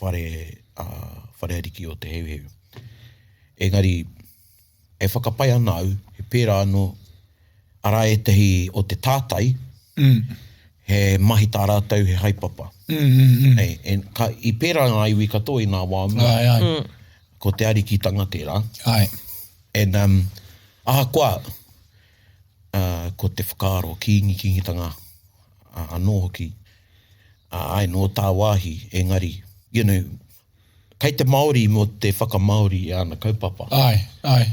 Speaker 2: whare, uh, whare ariki o te Heuheu. Engari, e whakapai ana au, he pērā anō, arā ētahi o te tātai, mm. he mahi tā rātou, he haepapa. Mm, mm, mm. Hey, and ka, i pērā ngā iwi katoa i ngā wā mua,
Speaker 3: Ai, ai. Mm.
Speaker 2: ko te arikitanga tērā.
Speaker 3: Ai.
Speaker 2: And um, ahakoa, uh, ko te whakaaro kīngi kīngitanga uh, anō hoki, uh, ai nō tāwāhi, engari, you know, kei te Māori mō te whakamāori i ana kaupapa.
Speaker 3: Ai, ai.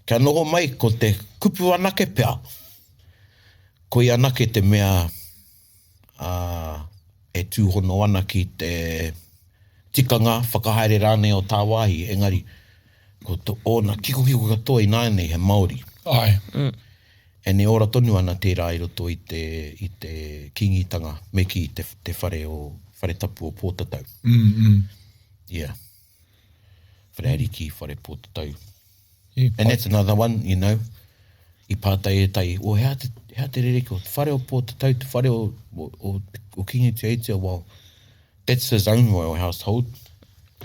Speaker 2: Kia noho mai ko te kupu anake pea, koia anake te mea uh, e tūhono ana ki te tikanga whakahaere rānei o tāwāhi, engari ko to, ōna kikokiko katoa i nāianei he Māori.
Speaker 3: Ai.
Speaker 4: Mm.
Speaker 2: And e ora tonu ana tērā i roto i te, i te kīngitanga, me ki te, te whare o whare tapu o Pōtatau.
Speaker 3: Mm, mm.
Speaker 2: Yeah. Whare ariki, whare Pōtatau.
Speaker 3: Yeah,
Speaker 2: And that's another one, you know, i pātai e tai, o hea te, hea te rereke o te whare o Pōtatau, te whare o, o, o, o Kingi Tuheitia, well, that's his own royal household.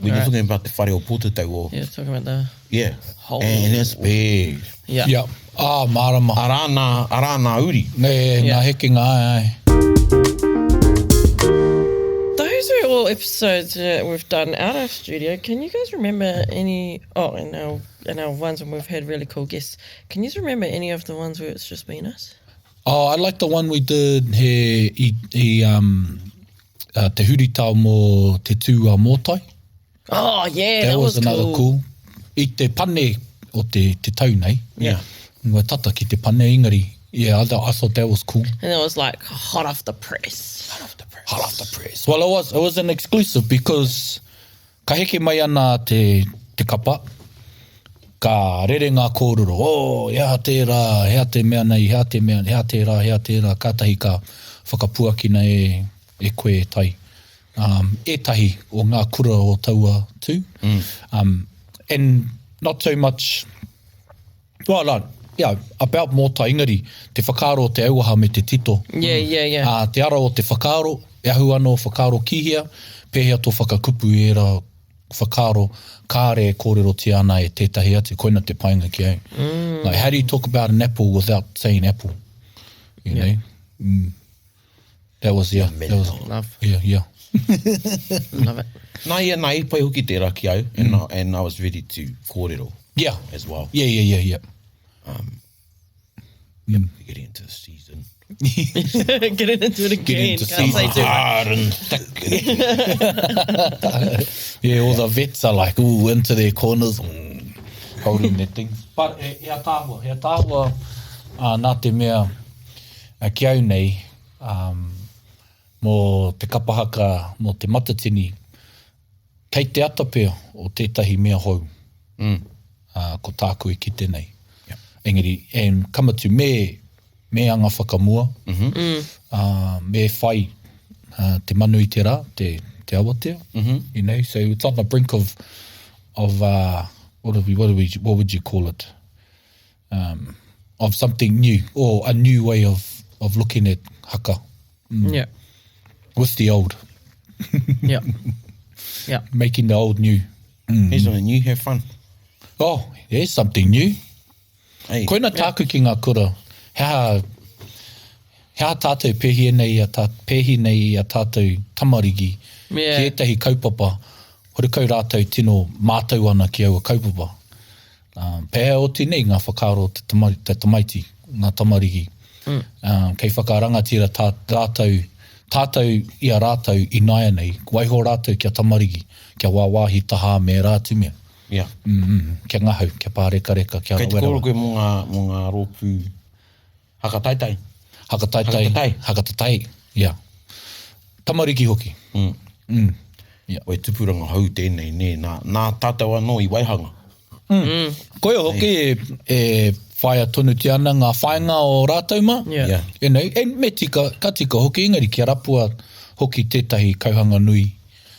Speaker 2: When you're talking about te whare o Pōtatau, or,
Speaker 4: you're talking about the
Speaker 2: yeah.
Speaker 4: Whole-
Speaker 2: And it's big.
Speaker 4: Yeah.
Speaker 3: Yeah. Ah, mārama.
Speaker 2: Arā nā, arā nā uri.
Speaker 3: Nē,
Speaker 4: Yeah.
Speaker 3: ngā hekenga, ai, ai.
Speaker 4: Those are all episodes that we've done out of studio. Can you guys remember any? Oh, and our and our ones when we've had really cool guests. Can you remember any of the ones where it's just been us?
Speaker 3: Oh, I like the one we did he i, i um, uh, te huritao mō te tū a mōtai.
Speaker 4: Oh yeah,
Speaker 3: That,
Speaker 4: that,
Speaker 3: was, another cool. I te pane o te, te tau nei.
Speaker 2: Yeah.
Speaker 3: Ngā tata ki te pane ingari. Yeah, I, thought- I thought that was cool.
Speaker 4: And it was like hot off the press.
Speaker 3: Hot off the press. Well, it was, it was an exclusive because ka heke mai ana te, te kapa, ka rere ngā kōrero, oh, hea tērā, hea te mea nei, hea te mea, hea tērā, hea tērā, kātahi ka whakapuakina e, e koe e tai. Um, ētahi o ngā kura o taua tū. Mm. Um, and not so much, well, no, yeah, about mōtai ingari, te whakaaro o te auaha me te tito.
Speaker 4: Yeah, yeah, yeah.
Speaker 3: Ā, te ara o te whakaaro, e ahu anō whakaaro ki hea, pēhea tō whakakupu i ērā whakaaro kāre e kōrerotia ana e tētahi atu, koina te painga ki au. Mm. Like, how do you talk about an apple without saying apple? You know? Mm. That was, yeah. That was,
Speaker 4: Love.
Speaker 3: yeah, yeah.
Speaker 4: Love it.
Speaker 2: Nā ia, nā i pai hoki tērā ki au, and, I, and I was ready to kōrero
Speaker 3: Yeah.
Speaker 2: as well.
Speaker 3: Yeah, yeah, yeah, yeah.
Speaker 2: Getting into the season.
Speaker 4: Getting into it again.
Speaker 3: into
Speaker 4: Can't say too much.
Speaker 2: Hard and thick.
Speaker 3: Yeah, all the vets are like, ooh, into their corners, mm, holding their things. But e, e ataahua, e ataahua uh, nā te mea uh, ki au nei, um, mō te kapahaka, mō te matatini, kei te atapea o tētahi mea hou.
Speaker 2: Mm.
Speaker 3: Uh, ko tāku e kite nei. Engari, and ka mutu me, me anga whakamua, mm -hmm. mm. uh, me whai uh, te manu i te rā, te, te awatea, mm -hmm. you know, so it's on the brink of, of uh, what, do we, what, do we, what would you call it? Um, of something new or a new way of, of looking at haka.
Speaker 4: Mm. Yeah.
Speaker 3: With the old.
Speaker 4: yeah. Yeah.
Speaker 3: Making the old new.
Speaker 2: Mm. Here's something new, have fun.
Speaker 3: Oh, there's something new. Hey. Koina tāku ki ngā kura, he aha, he aha tātou pēhi nei i a, tā, pēhi nei i a tātou tamariki yeah. ki ētahi kaupapa, horekau rātou tino mātau ana ki aua kaupapa. Um, pēhea oti nei ngā whakaaro o te, tama, te tamaiti, ngā tamariki. Mm. Um, kei whakarangatira tā, rātou, tātou i a rātou ināianei, waiho rātou kia tamariki, kia wāwāhi tahā me ērā atu mea.
Speaker 2: Yeah.
Speaker 3: Mm, mm, kia ngahau, kia pārekareka, kia
Speaker 2: Kei te
Speaker 3: rawe
Speaker 2: kōrero
Speaker 3: rawa.
Speaker 2: koe mō ngā, mō ngā rōpū hakataetae.
Speaker 3: Hakataetae.
Speaker 2: Hakatatai.
Speaker 3: Hakatatai, yeah. Tamariki hoki.
Speaker 2: Mm.
Speaker 3: Mm. Yeah.
Speaker 2: Wai tupuranga hou tēnei, nē, nā, nā tātou anō i waihanga.
Speaker 3: Mm. Mm. Koia hoki e, e whaia tonutia ana ngā whāinga o rātou mā.
Speaker 4: Yeah.
Speaker 2: Yeah.
Speaker 3: You know, and me tika, ka tika hoki, engari kia rapua hoki tētahi kauhanga nui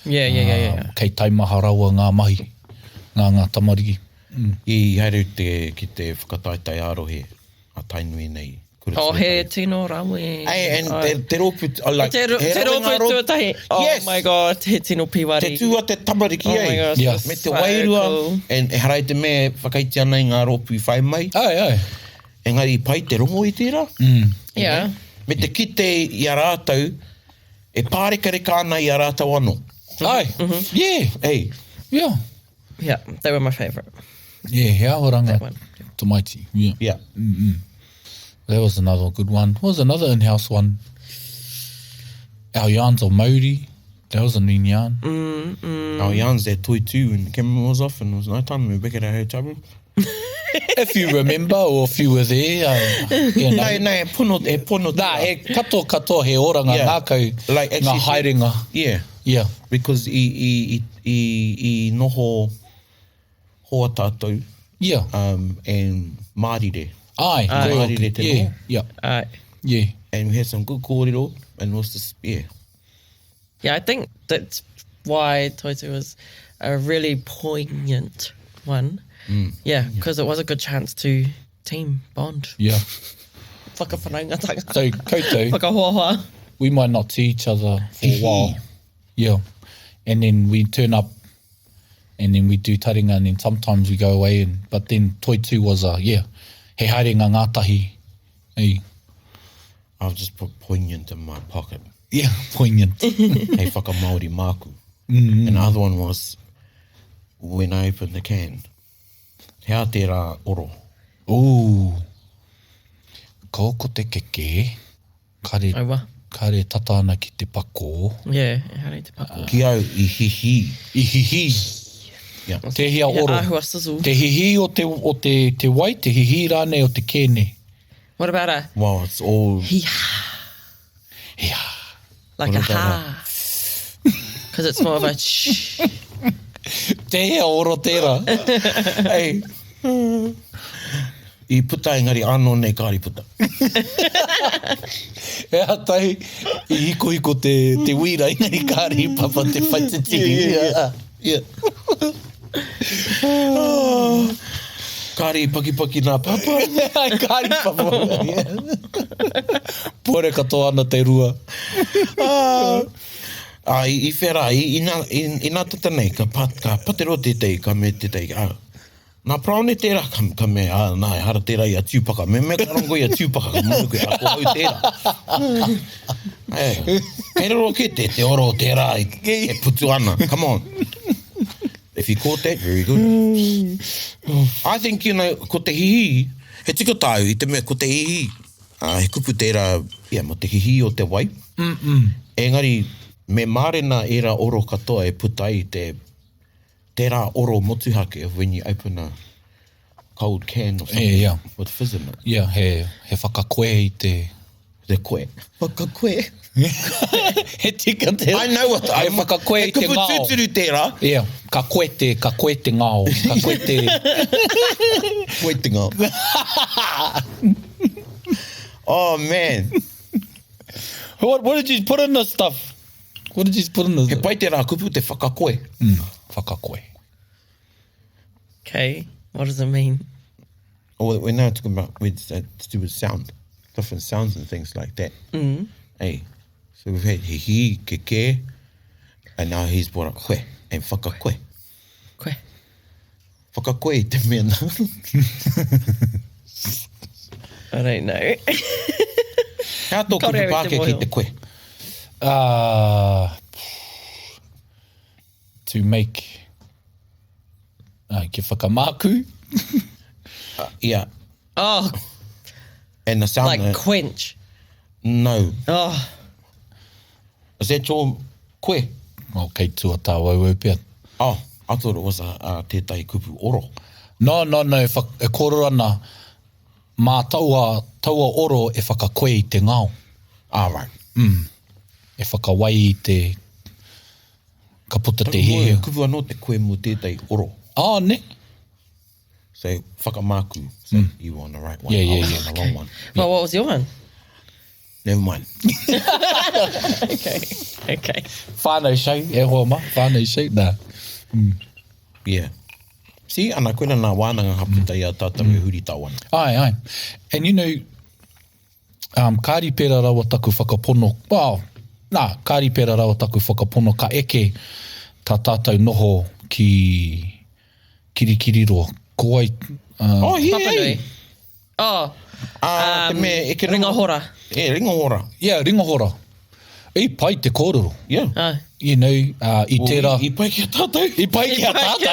Speaker 4: Yeah, yeah, yeah, yeah.
Speaker 3: Kei taimaha rawa ngā mahi, ngā ngā tamariki.
Speaker 2: Mm. I haere te, ki te whakataetae ā-rohe a Tainui nei. Kura
Speaker 4: Oh, he tino rawe.
Speaker 2: Hey, and te, te rōpū, oh, like,
Speaker 4: Te, ro,
Speaker 2: he
Speaker 4: te
Speaker 2: rawe ngā
Speaker 4: rōpū
Speaker 2: rōpū.
Speaker 4: tuatahi. Oh
Speaker 2: Yes.
Speaker 4: my god, he tino piwari.
Speaker 2: Te tū a te tamariki,
Speaker 4: Oh my
Speaker 2: eh.
Speaker 4: gosh,
Speaker 3: Yeah.
Speaker 4: that's
Speaker 2: Me te
Speaker 4: so
Speaker 2: wairua,
Speaker 4: cool.
Speaker 2: and ehara i te mea e whakaiti ana i ngā rōpū i whai mai.
Speaker 3: Ai, ai.
Speaker 2: Engari i pai te rongo i tērā.
Speaker 3: Mm.
Speaker 4: Yeah.
Speaker 2: Me te kite i a rātou, E pārekareka ana i a rātou anō.
Speaker 3: Ai, mm -hmm. yeah.
Speaker 2: Hey.
Speaker 3: Yeah.
Speaker 4: Yeah, they were my favourite.
Speaker 3: Yeah, he ahoranga tamaiti. Yeah.
Speaker 2: Yeah.
Speaker 3: Mm -mm. That was another good one. What was another in-house one? Our yarns of Maori. That was a new yarn.
Speaker 4: Mm, mm.
Speaker 2: Our yarns at Toi 2 when the camera was off and it was night time and we were back at our hotel room.
Speaker 3: If you remember or if you were there, uh, you know.
Speaker 2: No, no, he pono, he pono.
Speaker 3: Nā, he katoa katoa he oranga
Speaker 2: Yeah.
Speaker 3: ngākau,
Speaker 2: Like,
Speaker 3: ngā
Speaker 2: actually-
Speaker 3: haerenga.
Speaker 2: Yeah,
Speaker 3: Yeah.
Speaker 2: because i, i, i, i, i noho hoa tātou
Speaker 3: Yeah.
Speaker 2: um, and mārire.
Speaker 3: Ai,
Speaker 2: Ai.
Speaker 3: koe hoki.
Speaker 2: Mārire te
Speaker 3: Yeah,
Speaker 2: noho.
Speaker 3: yeah,
Speaker 4: Ai.
Speaker 3: yeah.
Speaker 2: And we had some good kōrero and it was just, yeah.
Speaker 4: Yeah, I think that's why Toitu was a really poignant one.
Speaker 2: Mm.
Speaker 4: Yeah, because it was a good chance to team bond.
Speaker 3: Yeah.
Speaker 4: Whakawhanaungatanga.
Speaker 3: So, koutou,
Speaker 4: Whakahoahoa.
Speaker 3: we might not see each other for a while. Yeah. And then we turn up and then we do taringa and then sometimes we go away and but then Toitu was a yeah, he haerenga ngātahi. Hey.
Speaker 2: I've just put poignant in my pocket.
Speaker 3: Yeah, poignant.
Speaker 2: Hei whakamāori māku. Mm -hmm. And the other one was when I opened the can. He aha tērā oro?
Speaker 3: Ooh. Ko ko te keke. Kare,
Speaker 4: Aua.
Speaker 3: kare tata ana ki te pakō.
Speaker 4: Yeah, ehara i te pakō.
Speaker 2: Ki au i hihī.
Speaker 3: I hihī.
Speaker 2: Yeah.
Speaker 3: Tēhea
Speaker 4: He
Speaker 3: oro?
Speaker 4: āhua sizzle.
Speaker 3: Te hihī o te, o te, te wai, te hihī rānei o te kēne.
Speaker 4: What about a
Speaker 2: Well, it's all...
Speaker 4: hee-ha?
Speaker 3: Hee-ha.
Speaker 4: Like a
Speaker 2: What about
Speaker 4: ha. Because it's more of a shh.
Speaker 3: Tēhea oro tērā?
Speaker 2: Hey. I puta engari anō nei kāre i puta.
Speaker 3: He aha tahi i hikohiko te, te wīra engari kāre i papa te whaititi.
Speaker 2: Yeah, yeah, yeah. Oh. Kāre i pakipaki nā papa.
Speaker 3: Kāre i papa. Pore katoa ana te rua.
Speaker 2: Ah. Ā, i, i whea rā, i, ina, i, ina tata nei, ka, pa, ka patero tētahi, ka mea tētahi, ā, nā Paraone tērā, ka, ka mea, ā, nā, ehara tērā i a Tūpaka, me mea ka rongo i a Tūpaka, ka mōhio koe, ā, ko au tērā. Ē, kei raro kē te, te oro o tērā e, e putu ana, come on. If you caught that, very good. I think, you know, ko te hihī, he tika tāu i te mea ko te hihī, ā, he kupu tērā, ia, mō te hihī o te wai. Mm -mm. Engari, me mārena ērā oro katoa e puta ai te, tērā oro motuhake of when you open a cold can or something
Speaker 3: Yeah, yeah.
Speaker 2: with fizz in it.
Speaker 3: Yeah, he, he whakakoe i te...
Speaker 2: Te koe. Whakakoe.
Speaker 3: He tika te.
Speaker 2: I know what
Speaker 3: I whakakoe i te ngao.
Speaker 2: He kupu tūturu tērā.
Speaker 3: Yeah, ka koe te, ka koe te ngao. Ka koe te...
Speaker 2: Koe te ngao. oh man.
Speaker 3: What, what did you put in this stuff? What did you put in this?
Speaker 2: He pai tērā kupu te whakakoe.
Speaker 3: Mm, whakakoe.
Speaker 4: Okay, what does it mean?
Speaker 2: Oh, we're now talking about with, uh, to do with sound, different sounds and things like that. Mm. Hey, so we've had hihi, keke, and now he's brought up koe and whakakoe.
Speaker 4: Koe.
Speaker 2: Whakakoe i te mea nā.
Speaker 4: I don't know.
Speaker 2: Hea tō kupu Pākehā ki te koe?
Speaker 3: Uh, to make uh, kia whakamāku.
Speaker 2: uh, yeah.
Speaker 4: Oh.
Speaker 2: And the sound.
Speaker 4: Like uh, quench.
Speaker 2: No.
Speaker 4: Oh.
Speaker 2: Is that your koe?
Speaker 3: Oh, kei tua tāwauwau pea.
Speaker 2: Oh, I thought it was a, a tētahi kupu oro.
Speaker 3: No, no, no, e, wha, e kōrero ana mā taua, taua oro e whakakoe i te ngao.
Speaker 2: Ah, right.
Speaker 3: Mm. E whakawai i te, Ka puta te hēheu.
Speaker 2: He kupu anō te koe mō tētahi oro.
Speaker 3: Oh, ne?
Speaker 2: So, whakamāku. So, mm. you were on the right one.
Speaker 3: Yeah, yeah,
Speaker 2: I was
Speaker 3: yeah.
Speaker 2: on the wrong one.
Speaker 4: Well, what was your one?
Speaker 2: Never mind.
Speaker 4: okay, okay.
Speaker 3: Whānau show, e hoa ma, whānau show, nā.
Speaker 2: Mm. Yeah. See, ana koe nā wānanga ka puta i a tātou mm. e huri tā wana.
Speaker 3: Ai, ai. And you know, Um, kāri pērā rawa taku whakapono, well, nā, kāri pērā rawa taku whakapono ka eke tā tātou noho ki Kirikiriroa. Ko wai...
Speaker 2: Uh, oh, yeah,
Speaker 4: Papanui. Oh,
Speaker 2: um, te mea eke
Speaker 4: Ringahora.
Speaker 2: E, Ringahora.
Speaker 3: Yeah, Ringahora. I pai te kōrero.
Speaker 2: Yeah.
Speaker 4: Oh.
Speaker 3: You know, uh, i tērā...
Speaker 2: I, i pai ki a tātou.
Speaker 3: I pai ki a tātou.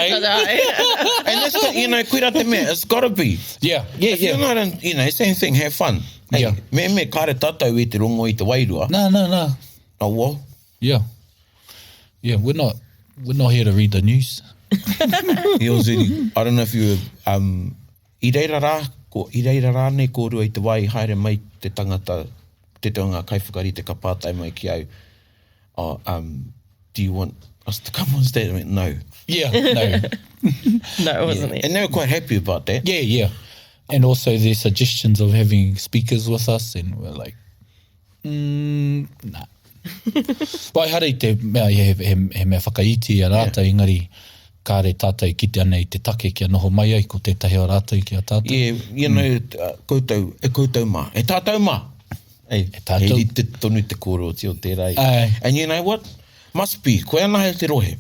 Speaker 2: And that's the, you know, koira te mea, it's gotta be.
Speaker 3: Yeah, yeah,
Speaker 2: If
Speaker 3: yeah.
Speaker 2: you're not in, you know, same thing, have fun. Hey,
Speaker 3: Yeah.
Speaker 2: Me me kāre tātou i te rongo i te wairua.
Speaker 3: Nā, nā, nā.
Speaker 2: Oh, well.
Speaker 3: Yeah. Yeah, we're not, we're not here to read the news.
Speaker 2: He I don't know if you, um, i reira rā, ko, i reira rānei kōrua i te wā i haere mai te tangata, te tangata kaiwhakarite ka pātai mai ki au, oh, um, do you want us to come on stage? I went, no.
Speaker 3: Yeah, no.
Speaker 4: no, it wasn't
Speaker 2: yeah. And they were quite happy about that.
Speaker 3: Yeah, yeah. And also their suggestions of having speakers with us, and we're like, mm, nah. Well, ehara i te mea, he, he, he mea whakaiti i a rātou, yeah. engari kāre tātou kite ana i te take kia noho mai ai ko tētahi o rātou ki a tātou.
Speaker 2: Yeah, you know, mm. koutou, e koutou mā, e tātou mā. Hey,
Speaker 3: e tātou.
Speaker 2: He rite tonu te kōrero o tērā.
Speaker 3: Ai.
Speaker 2: And you know what? Must be, koe anahe te rohe.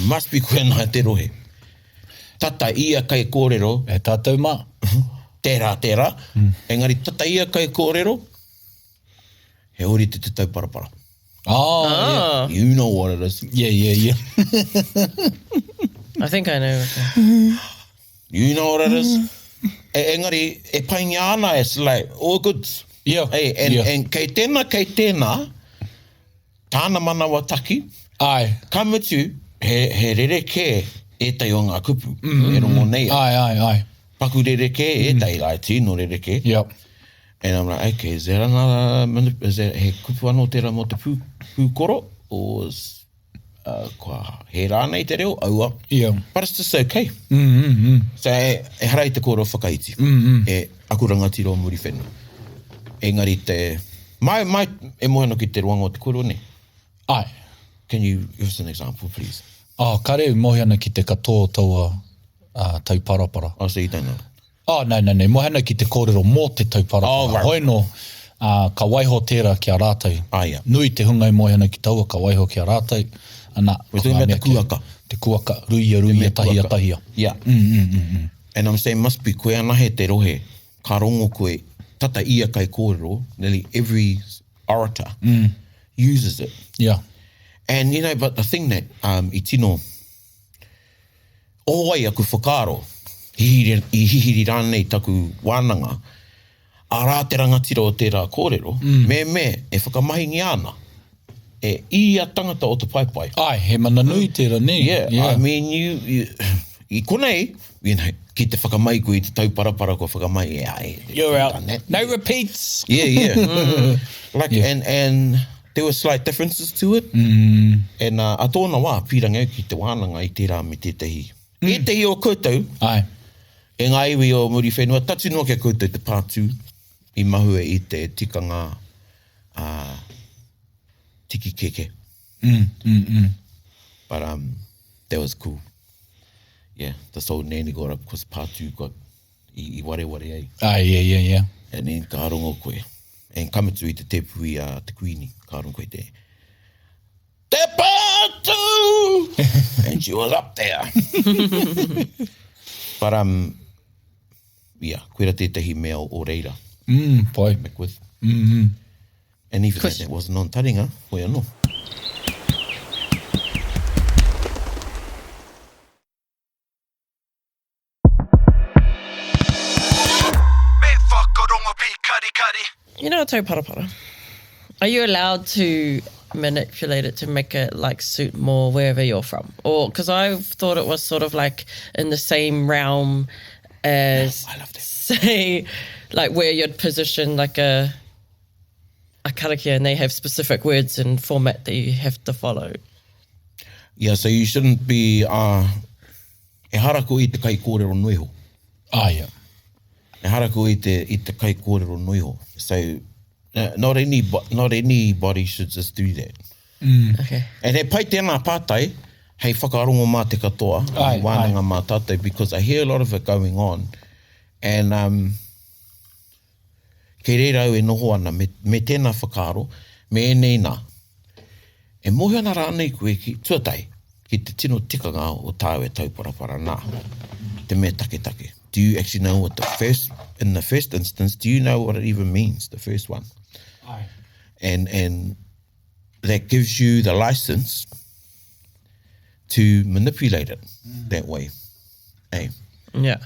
Speaker 2: Must be koe anahe te rohe. Tata ia kai kōrero.
Speaker 3: E tātou mā.
Speaker 2: Tērā, tērā. Mm. Engari tata ia kai kōrero, he ōrite te tauparapara.
Speaker 3: Oh, ah.
Speaker 2: yeah. You know what it is.
Speaker 3: Yeah, yeah, yeah.
Speaker 4: I think I know.
Speaker 2: You know what it is. E, engari, e paingia ana, it's like, all good.
Speaker 3: Yeah.
Speaker 2: Hey, and,
Speaker 3: yeah.
Speaker 2: and kei tēnā, kei tēnā, tāna manawa taki,
Speaker 3: Ai.
Speaker 2: ka mutu, he, he rerekē ētahi o ngā kupu, mm -hmm. e rongo nei.
Speaker 3: Ai, ai, ai.
Speaker 2: Paku rerekē, mm. ētahi lai tino rerekē.
Speaker 3: Yep.
Speaker 2: And I'm like, okay, is that another, is that, he kupu anō tērā mō te pū, pūkoro? Or is, uh, kua he rānei te reo? Aua.
Speaker 3: Yeah.
Speaker 2: But it's just okay.
Speaker 3: Mm, mm, mm.
Speaker 2: So, e, e hara i te kōrero whakaiti.
Speaker 3: Mm, mm.
Speaker 2: E aku rangatira o Muriwhenua. Engari te, mai, mai, e moe ana ki te roanga o te kōrero, ne?
Speaker 3: Ai.
Speaker 2: Can you give us an example, please?
Speaker 3: Oh, kare e moe ana ki te katoa o taua uh, tauparapara.
Speaker 2: Oh, so you don't know.
Speaker 3: Oh, no, no, no. Moe ana ki te kōrero mō te tauparapara.
Speaker 2: Oh, right.
Speaker 3: Hoi nō, uh, ka waiho tērā ki a rātou.
Speaker 2: Ah, yeah.
Speaker 3: Nui te hunga e moe ana ki taua, ka waiho ki a rātou. Ana,
Speaker 2: We're talking about te kuaka.
Speaker 3: Te kuaka, ruia, ruia, tahia, tahia.
Speaker 2: Yeah.
Speaker 3: Mm, mm, mm, mm.
Speaker 2: And I'm saying must be koe anahe te rohe, ka rongo koe, tata ia kai kōrero, nearly every orator
Speaker 3: mm.
Speaker 2: uses it.
Speaker 3: Yeah.
Speaker 2: And you know, but the thing that um, i tino oho ai aku whakaaro, hihiri, i hihiri rānei taku wānanga, arā te rangatira o tērā kōrero,
Speaker 3: mm.
Speaker 2: me me e whakamahingia ana e ia tangata o te paepae.
Speaker 3: Ai, he mana nui tērā, nē?
Speaker 2: Yeah,
Speaker 3: yeah.
Speaker 2: I mean, you, you, I konei, you know, ki te whakamai koe i te tauparapara kua whakamai e ai.
Speaker 3: You're out. No repeats!
Speaker 2: Yeah, yeah. Mm. Like, yeah. And, and there were slight differences to it. Mm. And uh, a tōna wā, pīrangi au ki te wānanga i tērā me tētahi. Mm. Ētahi o koutou,
Speaker 3: Ai.
Speaker 2: e ngā iwi o Muriwhenua, tatu noa ki a koutou te pātū i mahue i te tikanga uh, tiki keke.
Speaker 3: Mm, mm, mm.
Speaker 2: But um, that was cool. Yeah, this old nanny got up because Pātū got i, i wareware ai.
Speaker 3: Ah, yeah, yeah, yeah.
Speaker 2: And then ka rongo koe. And ka mutu i te tepu i a te kuini, ka rongo koe te, Te Pātū! And she was up there. But um, yeah, koira tētahi mea o reira.
Speaker 3: Mm, pai.
Speaker 2: Macwith. Mm -hmm. And even though that wasn't on taringa, hoi anō.
Speaker 1: Me whakarongo pīkarikari.
Speaker 4: You know a tauparapara. Are you allowed to manipulate it to make it like suit more wherever you're from? Or because I thought it was sort of like in the same realm as
Speaker 2: I love that.
Speaker 4: say like where you'd position like a a karakia and they have specific words and format that you have to follow.
Speaker 2: Yeah, so you shouldn't be, uh, ehara koe i te kaikōrero noiho.
Speaker 3: Ah, yeah.
Speaker 2: Ehara koe i te, i te kaikōrero noiho. So, not any, not anybody should just do that.
Speaker 3: Mm.
Speaker 4: Okay.
Speaker 2: And he pai tēnā pātai, hei whakarongo mā te katoa, hei wānanga mā tātou, because I hear a lot of it going on, and um, Kei reira au e noho ana me, me tēnā whakaaro, me ēnei nā. E mōhio ana rānei koe ki, tuatahi, ki te tino tikanga o tāu e tauparapara nā, te mea taketake. Do you actually know what the first, in the first instance, do you know what it even means, the first one?
Speaker 3: Aye.
Speaker 2: And, and that gives you the license to manipulate it mm. that way. Eh?
Speaker 4: Yeah.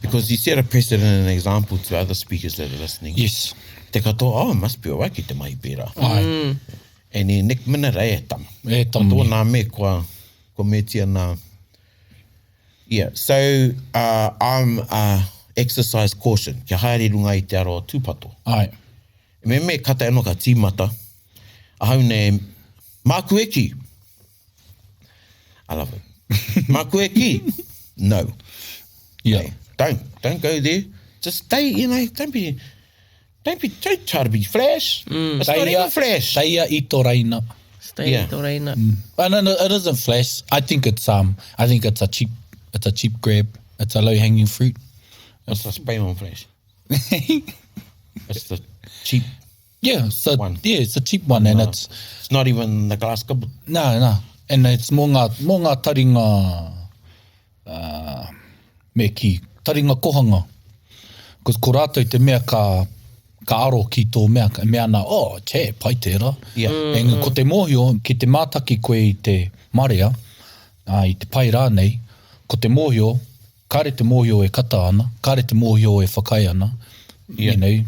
Speaker 2: Because you set a precedent and an example to other speakers that are listening.
Speaker 3: Yes.
Speaker 2: Te katoa, oh, it must be alright ki te mahi pērā.
Speaker 3: Ai. Mm.
Speaker 2: And then next minute, e tama.
Speaker 3: E tama.
Speaker 2: Ko tōna me kua, kua metia nā. Yeah, so uh, I'm uh, exercise caution. Kia haere runga i te ara o tūpato.
Speaker 3: Ai.
Speaker 2: Me me kata anō ka tīmata. Ahau nei, māku e ki. I love it. Māku e ki. No.
Speaker 3: Yeah.
Speaker 2: Hey, don't, don't go there. Just stay, you know, don't be, don't be, don't try to be flash. Mm. It's not even flash.
Speaker 3: Teia i tō reina.
Speaker 4: Stay
Speaker 2: Yeah.
Speaker 4: i tō reina.
Speaker 3: Mm. Oh, no, no, it isn't flash. I think it's um, I think it's a cheap, it's a cheap grab. It's a low hanging fruit.
Speaker 2: It's a spray on flash. It's the cheap
Speaker 3: Yeah, so
Speaker 2: One.
Speaker 3: yeah, it's a cheap one, and it's
Speaker 2: It's not even the glass cupboard.
Speaker 3: no, no, and it's mō ngā mō ngā taringa uh, me kī, taringa kohanga. Because ko rātou te mea ka ka aro ki tō mea, e mea ana, oh, che, pai tērā.
Speaker 2: Yeah.
Speaker 3: Mm. And ko te mōhio, ki te mātaki koe i te marea, uh, i te pai rānei, ko te mōhio, Kāre te mōhio e kata ana, kāre te mōhio e whakaae ana,
Speaker 2: Yeah.
Speaker 3: you know.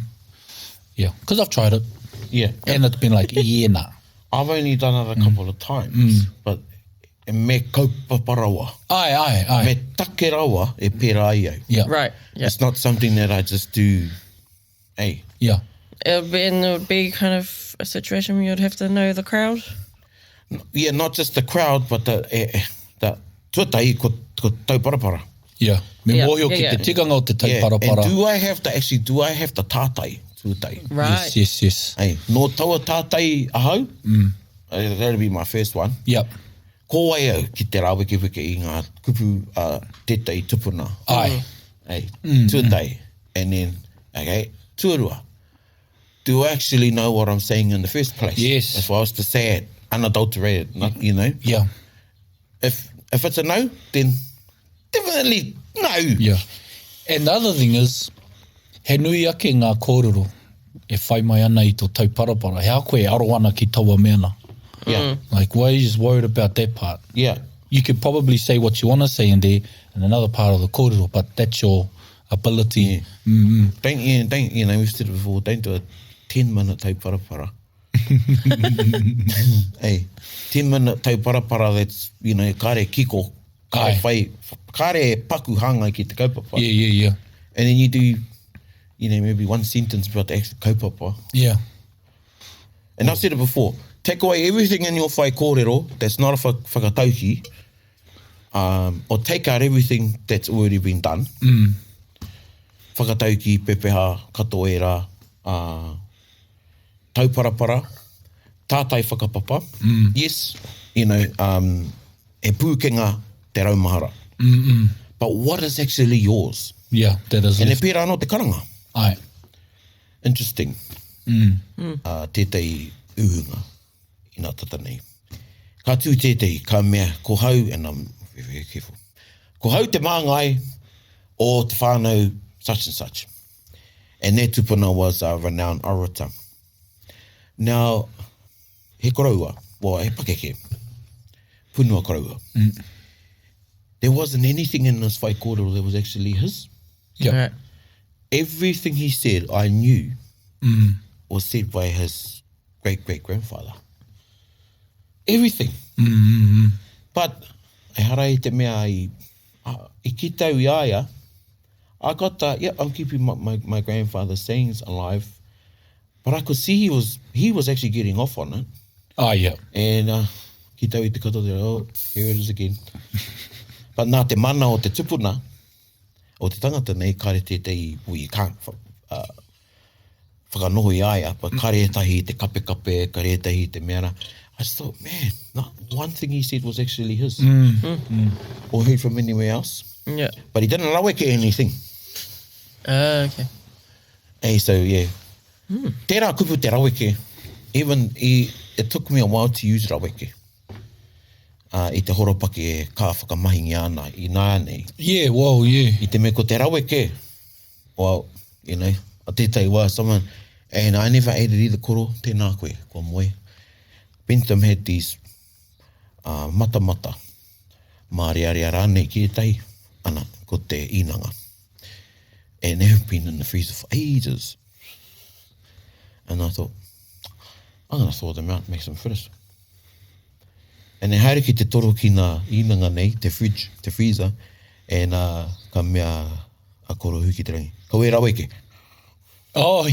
Speaker 3: Yeah, because I've tried it.
Speaker 2: Yeah.
Speaker 3: And it's been like, yeah, nah.
Speaker 2: I've only done it a couple of times, but me kaupapa rawa.
Speaker 3: Ai, ai, ai.
Speaker 2: Me take rawa e pērā ai au.
Speaker 3: Yeah.
Speaker 4: Right. Yeah.
Speaker 2: It's not something that I just do, hey.
Speaker 3: Yeah.
Speaker 4: It would be, and it would be kind of a situation where you'd have to know the crowd.
Speaker 2: Yeah, not just the crowd, but the, eh, eh, the tuatahi ko, ko tauparapara.
Speaker 3: Yeah. Me
Speaker 4: Yeah,
Speaker 3: mōhio
Speaker 4: yeah,
Speaker 3: ki
Speaker 4: yeah.
Speaker 3: te tikanga o te
Speaker 2: Yeah.
Speaker 3: tauparapara.
Speaker 2: And do I have to actually, do I have to tātai tuatahi?
Speaker 4: Right.
Speaker 3: Yes, yes, yes.
Speaker 2: Hey, nō taua tātai ahau, mm. that'll be my first one.
Speaker 3: Yep.
Speaker 2: Ko wai au ki te rāwekeweke i ngā kupu a tētahi tupuna.
Speaker 3: Ai.
Speaker 2: Hey, mm, tuatahi. And then, okay, tuarua. Do I actually know what I'm saying in the first place?
Speaker 3: Yes.
Speaker 2: If I was to say it unadulterated, not, you know.
Speaker 3: Yeah.
Speaker 2: If, if it's a no, then definitely no.
Speaker 3: Yeah. And the other thing is, he nui ake ngā kōrero e whai mai ana i tō tauparapara. He aha koe e aro ana ki taua mea nā?
Speaker 2: Yeah.
Speaker 3: Like, why are you just worried about that part?
Speaker 2: Yeah.
Speaker 3: You could probably say what you want to say in there in another part of the kōrero, but that's your ability.
Speaker 2: Yeah.
Speaker 3: Mm-hmm.
Speaker 2: Don't, you, don't, you know, we've said it before, don't do a 10 minute tauparapara. hey, 10 minute tauparapara that's, you know, kare kiko. Kāre whai, kāre e paku hāngai ki te kaupapa.
Speaker 3: Yeah, yeah, yeah.
Speaker 2: And then you do, you know, maybe one sentence about the actual kaupapa.
Speaker 3: Yeah.
Speaker 2: And I've said it before, take away everything in your whai kōrero that's not a whakatauki, um, or take out everything that's already been done.
Speaker 3: Mm.
Speaker 2: Whakatauki, pepeha, katoa ērā, uh, tauparapara, tātai whakapapa.
Speaker 3: Mm.
Speaker 2: Yes, you know, um, he pūkenga te raumahara.
Speaker 3: Mm -mm.
Speaker 2: But what is actually yours?
Speaker 3: Yeah, that is
Speaker 2: And e pērā anō te karanga.
Speaker 3: Ai.
Speaker 2: Interesting.
Speaker 3: Mm.
Speaker 2: Uh, tētahi uhunga inā tata nei. Ka tū tētahi, ka mea, ko hau, and I'm very, very careful. Ko hau te māngai o te whānau such and such. And their tupuna was a renowned orator. Now, he koroua, well, he pakeke, punua koroua.
Speaker 3: Mm.
Speaker 2: There wasn't anything in this whaikōrero that was actually his.
Speaker 3: Yeah.
Speaker 4: Right.
Speaker 2: Everything he said, I knew, was said by his great-great-grandfather. Everything.
Speaker 3: Mm-hmm.
Speaker 2: But, ehara i te mea i, i kite au i a ia, I got the, yeah, I'm keeping my, my, my grandfather's sayings alive, but I could see he was, he was actually getting off on it.
Speaker 3: Ah, yeah.
Speaker 2: And uh, ki tau i te katoa, oh, here it is again. But nā te mana o te tupuna, o te tangata nei, kare tētahi, well, you can't uh, whakanoho i a ia, but kare ētahi i te kapekape, kare ētahi i te mea rā. I just thought, man, not one thing he said was actually his.
Speaker 3: Mm. Mm.
Speaker 2: Or heard from anywhere else.
Speaker 4: Yeah.
Speaker 2: But he didn't raweke anything.
Speaker 4: Uh, okay.
Speaker 2: Hey, so, yeah. Mm. Tērā kupu te raweke. Even, i, it took me a while to use raweke. Uh, i te horopaki e ka whakamahingia ana i nāianei.
Speaker 3: Yeah, well, yeah.
Speaker 2: I te mea ko te raweke, well, you know, a tētahi wā, someone, and I never ate it either, koro, tēnā koe, kua moe. Bentham had these uh, matamata, mārearea rānei ki ētahi, ana, ko te īnanga. And they've been in the freezer for ages. And I thought, I'm going to thaw them out and make some fritters. And I haere ki te toro ki ngā īnanga nei, te fridge, te freezer, and uh, ka mea a Koro Hukiterangi, Ka wē raweke.
Speaker 3: Oh,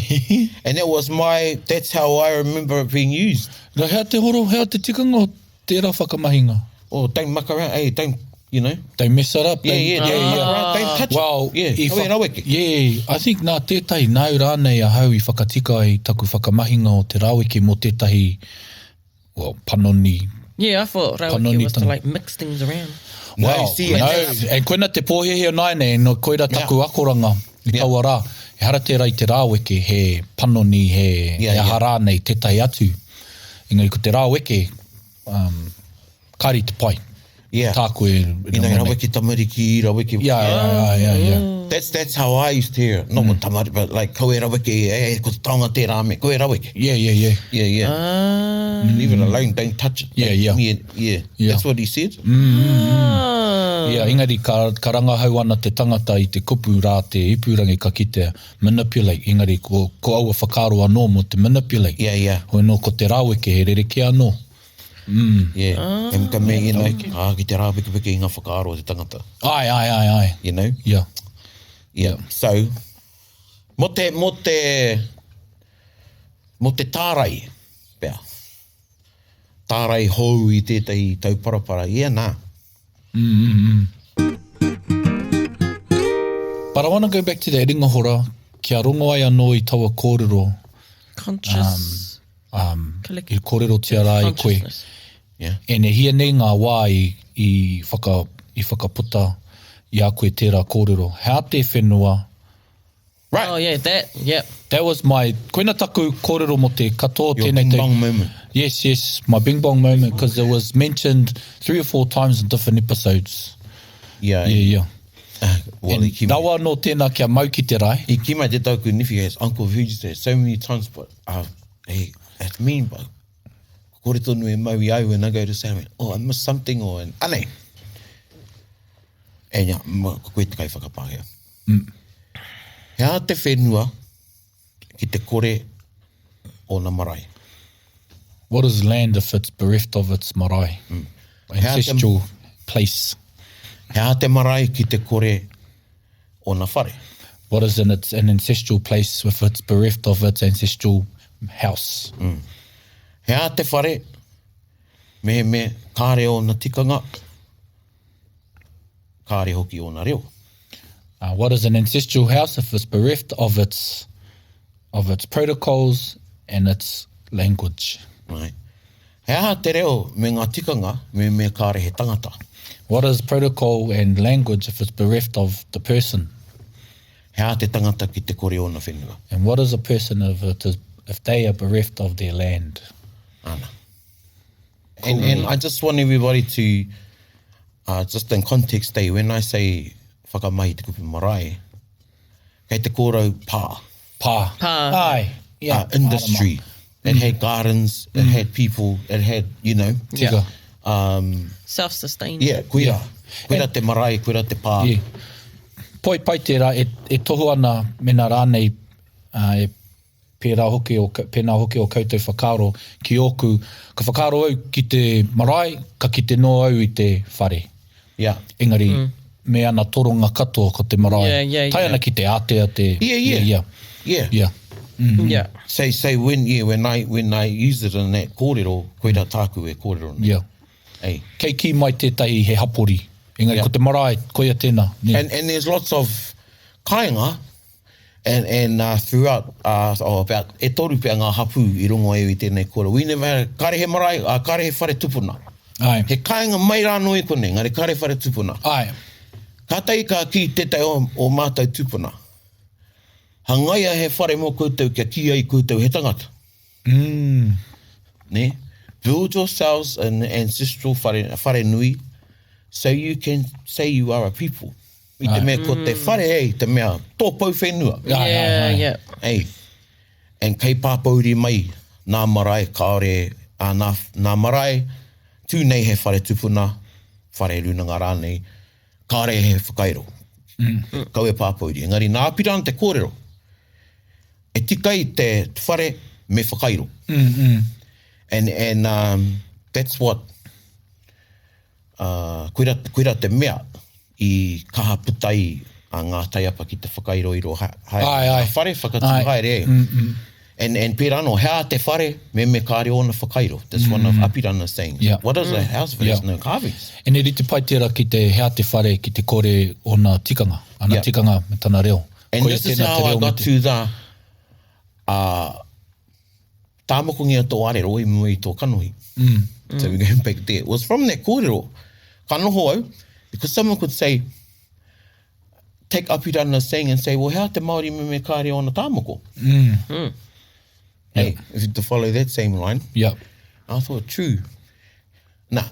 Speaker 2: And that was my, that's how I remember it being used.
Speaker 3: Na hea te horo, hea te tikanga o tērā whakamahinga?
Speaker 2: Oh, don't muck around, hey, don't, you know.
Speaker 3: Don't mess it up.
Speaker 2: Yeah,
Speaker 3: don't,
Speaker 2: yeah, don't muck around, don't touch
Speaker 3: Well,
Speaker 2: it. Yeah,
Speaker 3: i
Speaker 2: ka wē raweke.
Speaker 3: Yeah, I think nā tētahi, nāu rānei ahau i whakatika ai taku whakamahinga o te raweke mō tētahi, well, panoni.
Speaker 4: Yeah, I thought raweke was to
Speaker 3: Panonitanga.
Speaker 4: like mix things around.
Speaker 2: No,
Speaker 3: Well,
Speaker 2: see,
Speaker 3: no,
Speaker 2: and that's-
Speaker 3: and koina te pōhēhē o nāianei, no koira taku akoranga i
Speaker 2: Yeah.
Speaker 3: taua rā. Ehara tērā i te raweke, he panoni, he,
Speaker 2: Yeah,
Speaker 3: he
Speaker 2: yeah.
Speaker 3: aha rānei, tētahi atu. Engari ko te raweke, um, kāre i te pai.
Speaker 2: Yeah.
Speaker 3: Tāku e, e
Speaker 2: You know,
Speaker 3: rongo nei.
Speaker 2: raweke tamariki, raweke.
Speaker 3: Yeah, yeah, yeah, yeah, yeah.
Speaker 2: That's, that's how I used to hear it. Not mm. tamariki, but like, koe raweke, eh, ko te taonga tērā me, koe raweke.
Speaker 3: Yeah, yeah, yeah.
Speaker 2: Yeah, yeah.
Speaker 4: Ah.
Speaker 2: Leave it alone, don't touch it.
Speaker 3: Yeah, yeah.
Speaker 2: Yeah, yeah.
Speaker 3: Yeah.
Speaker 2: That's what he said.
Speaker 4: Ah.
Speaker 3: Yeah, engari ka, ka rangahau ana te tangata i te kupu rā te ipurangi ka kitea manipulate, engari ko, ko aua whakaaro anō mō te manipulate.
Speaker 2: Yeah, yeah.
Speaker 3: Hoi nō ko te raweke he rerekē anō.
Speaker 2: Yeah. Ah. And ka mea, you know, ah, ki te rāpekepeke i ngā whakaaro o te tangata.
Speaker 3: Ai, ai, ai, ai.
Speaker 2: You know?
Speaker 3: Yeah.
Speaker 2: Yeah. So, mō te, mō te, mō te tārai, pea. Tārai hou i tētahi tauparapara, yeah, nā.
Speaker 3: But I want to go back to that ringahora, kia rongo ai anō i taua kōrero,
Speaker 4: Conscious.
Speaker 3: um,
Speaker 4: Collective
Speaker 3: i kōrerotia rā i koe.
Speaker 4: consciousness.
Speaker 2: Yeah.
Speaker 3: And e hia nei ngā wā i, i, whaka, i whakaputa i a koe tērā kōrero. Hea te whenua?
Speaker 2: Right.
Speaker 4: Oh yeah, that. Yep.
Speaker 3: That was my, koina taku kōrero mō te katoa
Speaker 2: Your
Speaker 3: tēnei
Speaker 2: bing
Speaker 3: tau.
Speaker 2: bong moment.
Speaker 3: Yes, yes, my bing bong moment, because it was mentioned three or four times in different episodes.
Speaker 2: Yeah.
Speaker 3: Yeah, yeah.
Speaker 2: Well, i ki mai,
Speaker 3: Rawa anō tēnā kia mau ki te rae.
Speaker 2: i ki mai te tauku niwhi, as Uncle I've heard you say it so many times, but uh, hey, that's mean, but kore tonu e mau i au and I go to say, oh, I missed something, or, and, anei. And yeah, ma, ko koe te kai whakapākehā. Mm. Hea te whenua ki te kore ōna marae?
Speaker 3: What is land if it's bereft of its marae?
Speaker 2: Mm. Hea te-
Speaker 3: Ancestral place.
Speaker 2: He aha te marae ki te kore ōna whare?
Speaker 3: What is in its an ancestral place if it's bereft of its ancestral house?
Speaker 2: Mm. He aha te whare mehemea kāre ōna tikanga, kāre hoki ōna reo?
Speaker 3: Uh, what is an ancestral house if it's bereft of its of its protocols and its language?
Speaker 2: Right. He aha te reo me ngā tikanga mehemea kāre he tangata?
Speaker 3: What is protocol and language if it's bereft of the person?
Speaker 2: He aha te tangata ki te kore ōna whenua?
Speaker 3: And what is a person if it is if they are bereft of their land?
Speaker 2: Ana. And, and I just want everybody to, uh, just in context, eh, when I say whakamahi te kupu marae, kei te kōrau pā.
Speaker 3: Pā.
Speaker 4: Pā.
Speaker 3: Ai. Yeah.
Speaker 2: Uh, industry. It had gardens, it had people, it had, you know.
Speaker 3: Tika.
Speaker 2: Um,
Speaker 4: Self-sustained.
Speaker 2: yeah, koira. Koira te marae, koira te pā.
Speaker 3: Yeah. Poi pai tērā, e, e tohu ana mena rānei uh, e pērā hoki o, pēnā hoki o koutou whakaaro ki ōku, ka whakaaro au ki te marae, ka kite noa au i te whare.
Speaker 2: Yeah.
Speaker 3: Engari, me ana toronga katoa ko te marae.
Speaker 4: Yeah, yeah,
Speaker 3: Tae
Speaker 4: yeah.
Speaker 3: ana ki te ātea te...
Speaker 2: Yeah, yeah.
Speaker 3: Yeah,
Speaker 2: Yeah.
Speaker 3: yeah.
Speaker 4: Yeah.
Speaker 2: Say, say when, yeah, when I, when I use it in that kōrero, koira tāku e kōrero nei.
Speaker 3: yeah.
Speaker 2: Hey.
Speaker 3: Kei kī mai tētahi he hapori. Engari
Speaker 2: Yeah.
Speaker 3: ko te marae, koia tēnā. Nē.
Speaker 2: And, and there's lots of kāinga and, and uh, throughout, uh, oh, about, e toru pea ngā hapū i rongo ai i tēnei kōrero. We never had, kare he marae, uh, kare he whare tupuna.
Speaker 3: Ai.
Speaker 2: He kāinga mai rā noa i konei, engari kare whare tupuna.
Speaker 3: Ai.
Speaker 2: Kātahi ka kī tētahi o, o mātou tupuna. Hangaia he whare mō koutou kia kī ai koutou he tangata.
Speaker 3: Mm.
Speaker 2: Ne? Build yourselves an ancestral whare, whare nui so you can say you are a people. I te mea ko te whare ei, te mea tō pou whenua.
Speaker 3: Ai, ai,
Speaker 4: Yeah,
Speaker 3: ai.
Speaker 4: yeah.
Speaker 2: Ei, and kei pāpouri mai nā marae kāore, a nā, nā marae, tū nei he whare tupuna, whare rūnanga rānei, kāore he whakairo. Mm. Kau e pāpouri. Engari nā Apirana te kōrero, e tika i te whare me whakairo.
Speaker 3: Mm, mm.
Speaker 2: And, and um, that's what, uh, koira, koira te mea i kaha puta ai a ngā taiapa ki te whakairoiro haere.
Speaker 3: Ai, ai.
Speaker 2: Ngā whare whakatū
Speaker 3: Ai.
Speaker 2: haere. Mm, mm. And, and pērā anō, hea te whare me me kāre ōna whakairo. That's one of Apirana's sayings.
Speaker 3: Yeah.
Speaker 2: What is a house if it has
Speaker 3: Yeah.
Speaker 2: no carvings?
Speaker 3: And e rite pai tērā ki te hea te whare ki te kore ōna tikanga, ana
Speaker 2: Yeah.
Speaker 3: tikanga me tana reo.
Speaker 2: And
Speaker 3: Koia
Speaker 2: this is
Speaker 3: tēnā te
Speaker 2: how I
Speaker 3: reo me
Speaker 2: got
Speaker 3: te-
Speaker 2: to the uh, tāmokongia tō arero i mua i tō kanohi. Mm. So we go back there. It was from that kōrero. Ka noho au, because someone could say, take Apirana's saying and say, well, hea te Māori me me kāre ōna tāmoko? Mm. Hey, if you to follow that same line.
Speaker 3: Yeah.
Speaker 2: I thought, true. Nā,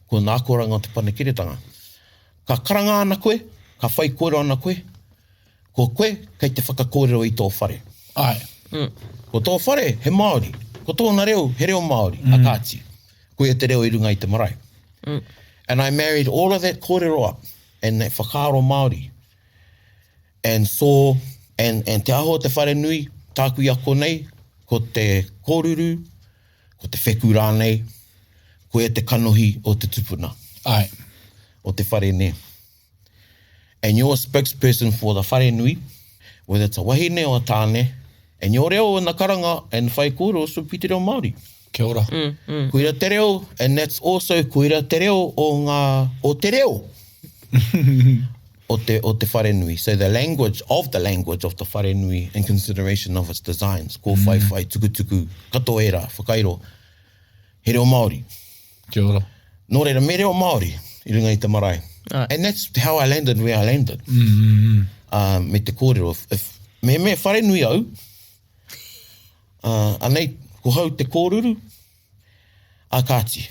Speaker 2: ko nā akoranga o te panekiretanga. Ka karanga ana koe, ka whai kōrero ana koe, ko koe kei te whakakōrero i tō whare.
Speaker 3: Ai.
Speaker 2: Ko tō whare, he Māori. Ko tōna reo, he reo Māori, a kāti. Koia te reo i runga i te marae. And I married all of that kōrero up and that whakaaro Māori. And so, and, and te aho o te whare nui, tāku i ako nei, ko te kōruru, ko te wheku rānei, koia te kanohi o te tupuna,
Speaker 3: Ai.
Speaker 2: o te whare nei. And you're a spokesperson for the whare nui, whether it's a wahine or a tāne, and your reo and the karanga and whai kōrero should be te reo Māori.
Speaker 3: Kia ora.
Speaker 2: Mm. Koira te reo, and that's also koira te reo o ngā, o te reo o te, o te wharenui. So the language of the language of the wharenui in consideration of its designs, ko whai whai, tukutuku, katoa era, whakairo, he reo Māori.
Speaker 3: Kia ora.
Speaker 2: Nō reira, me reo Māori i runga i te marae.
Speaker 4: Ai.
Speaker 2: And that's how I landed where I landed. Mm. Um, me te kōrero. If, if, me me wharenui au, uh, anei, ko hau te kōruru, a kāti.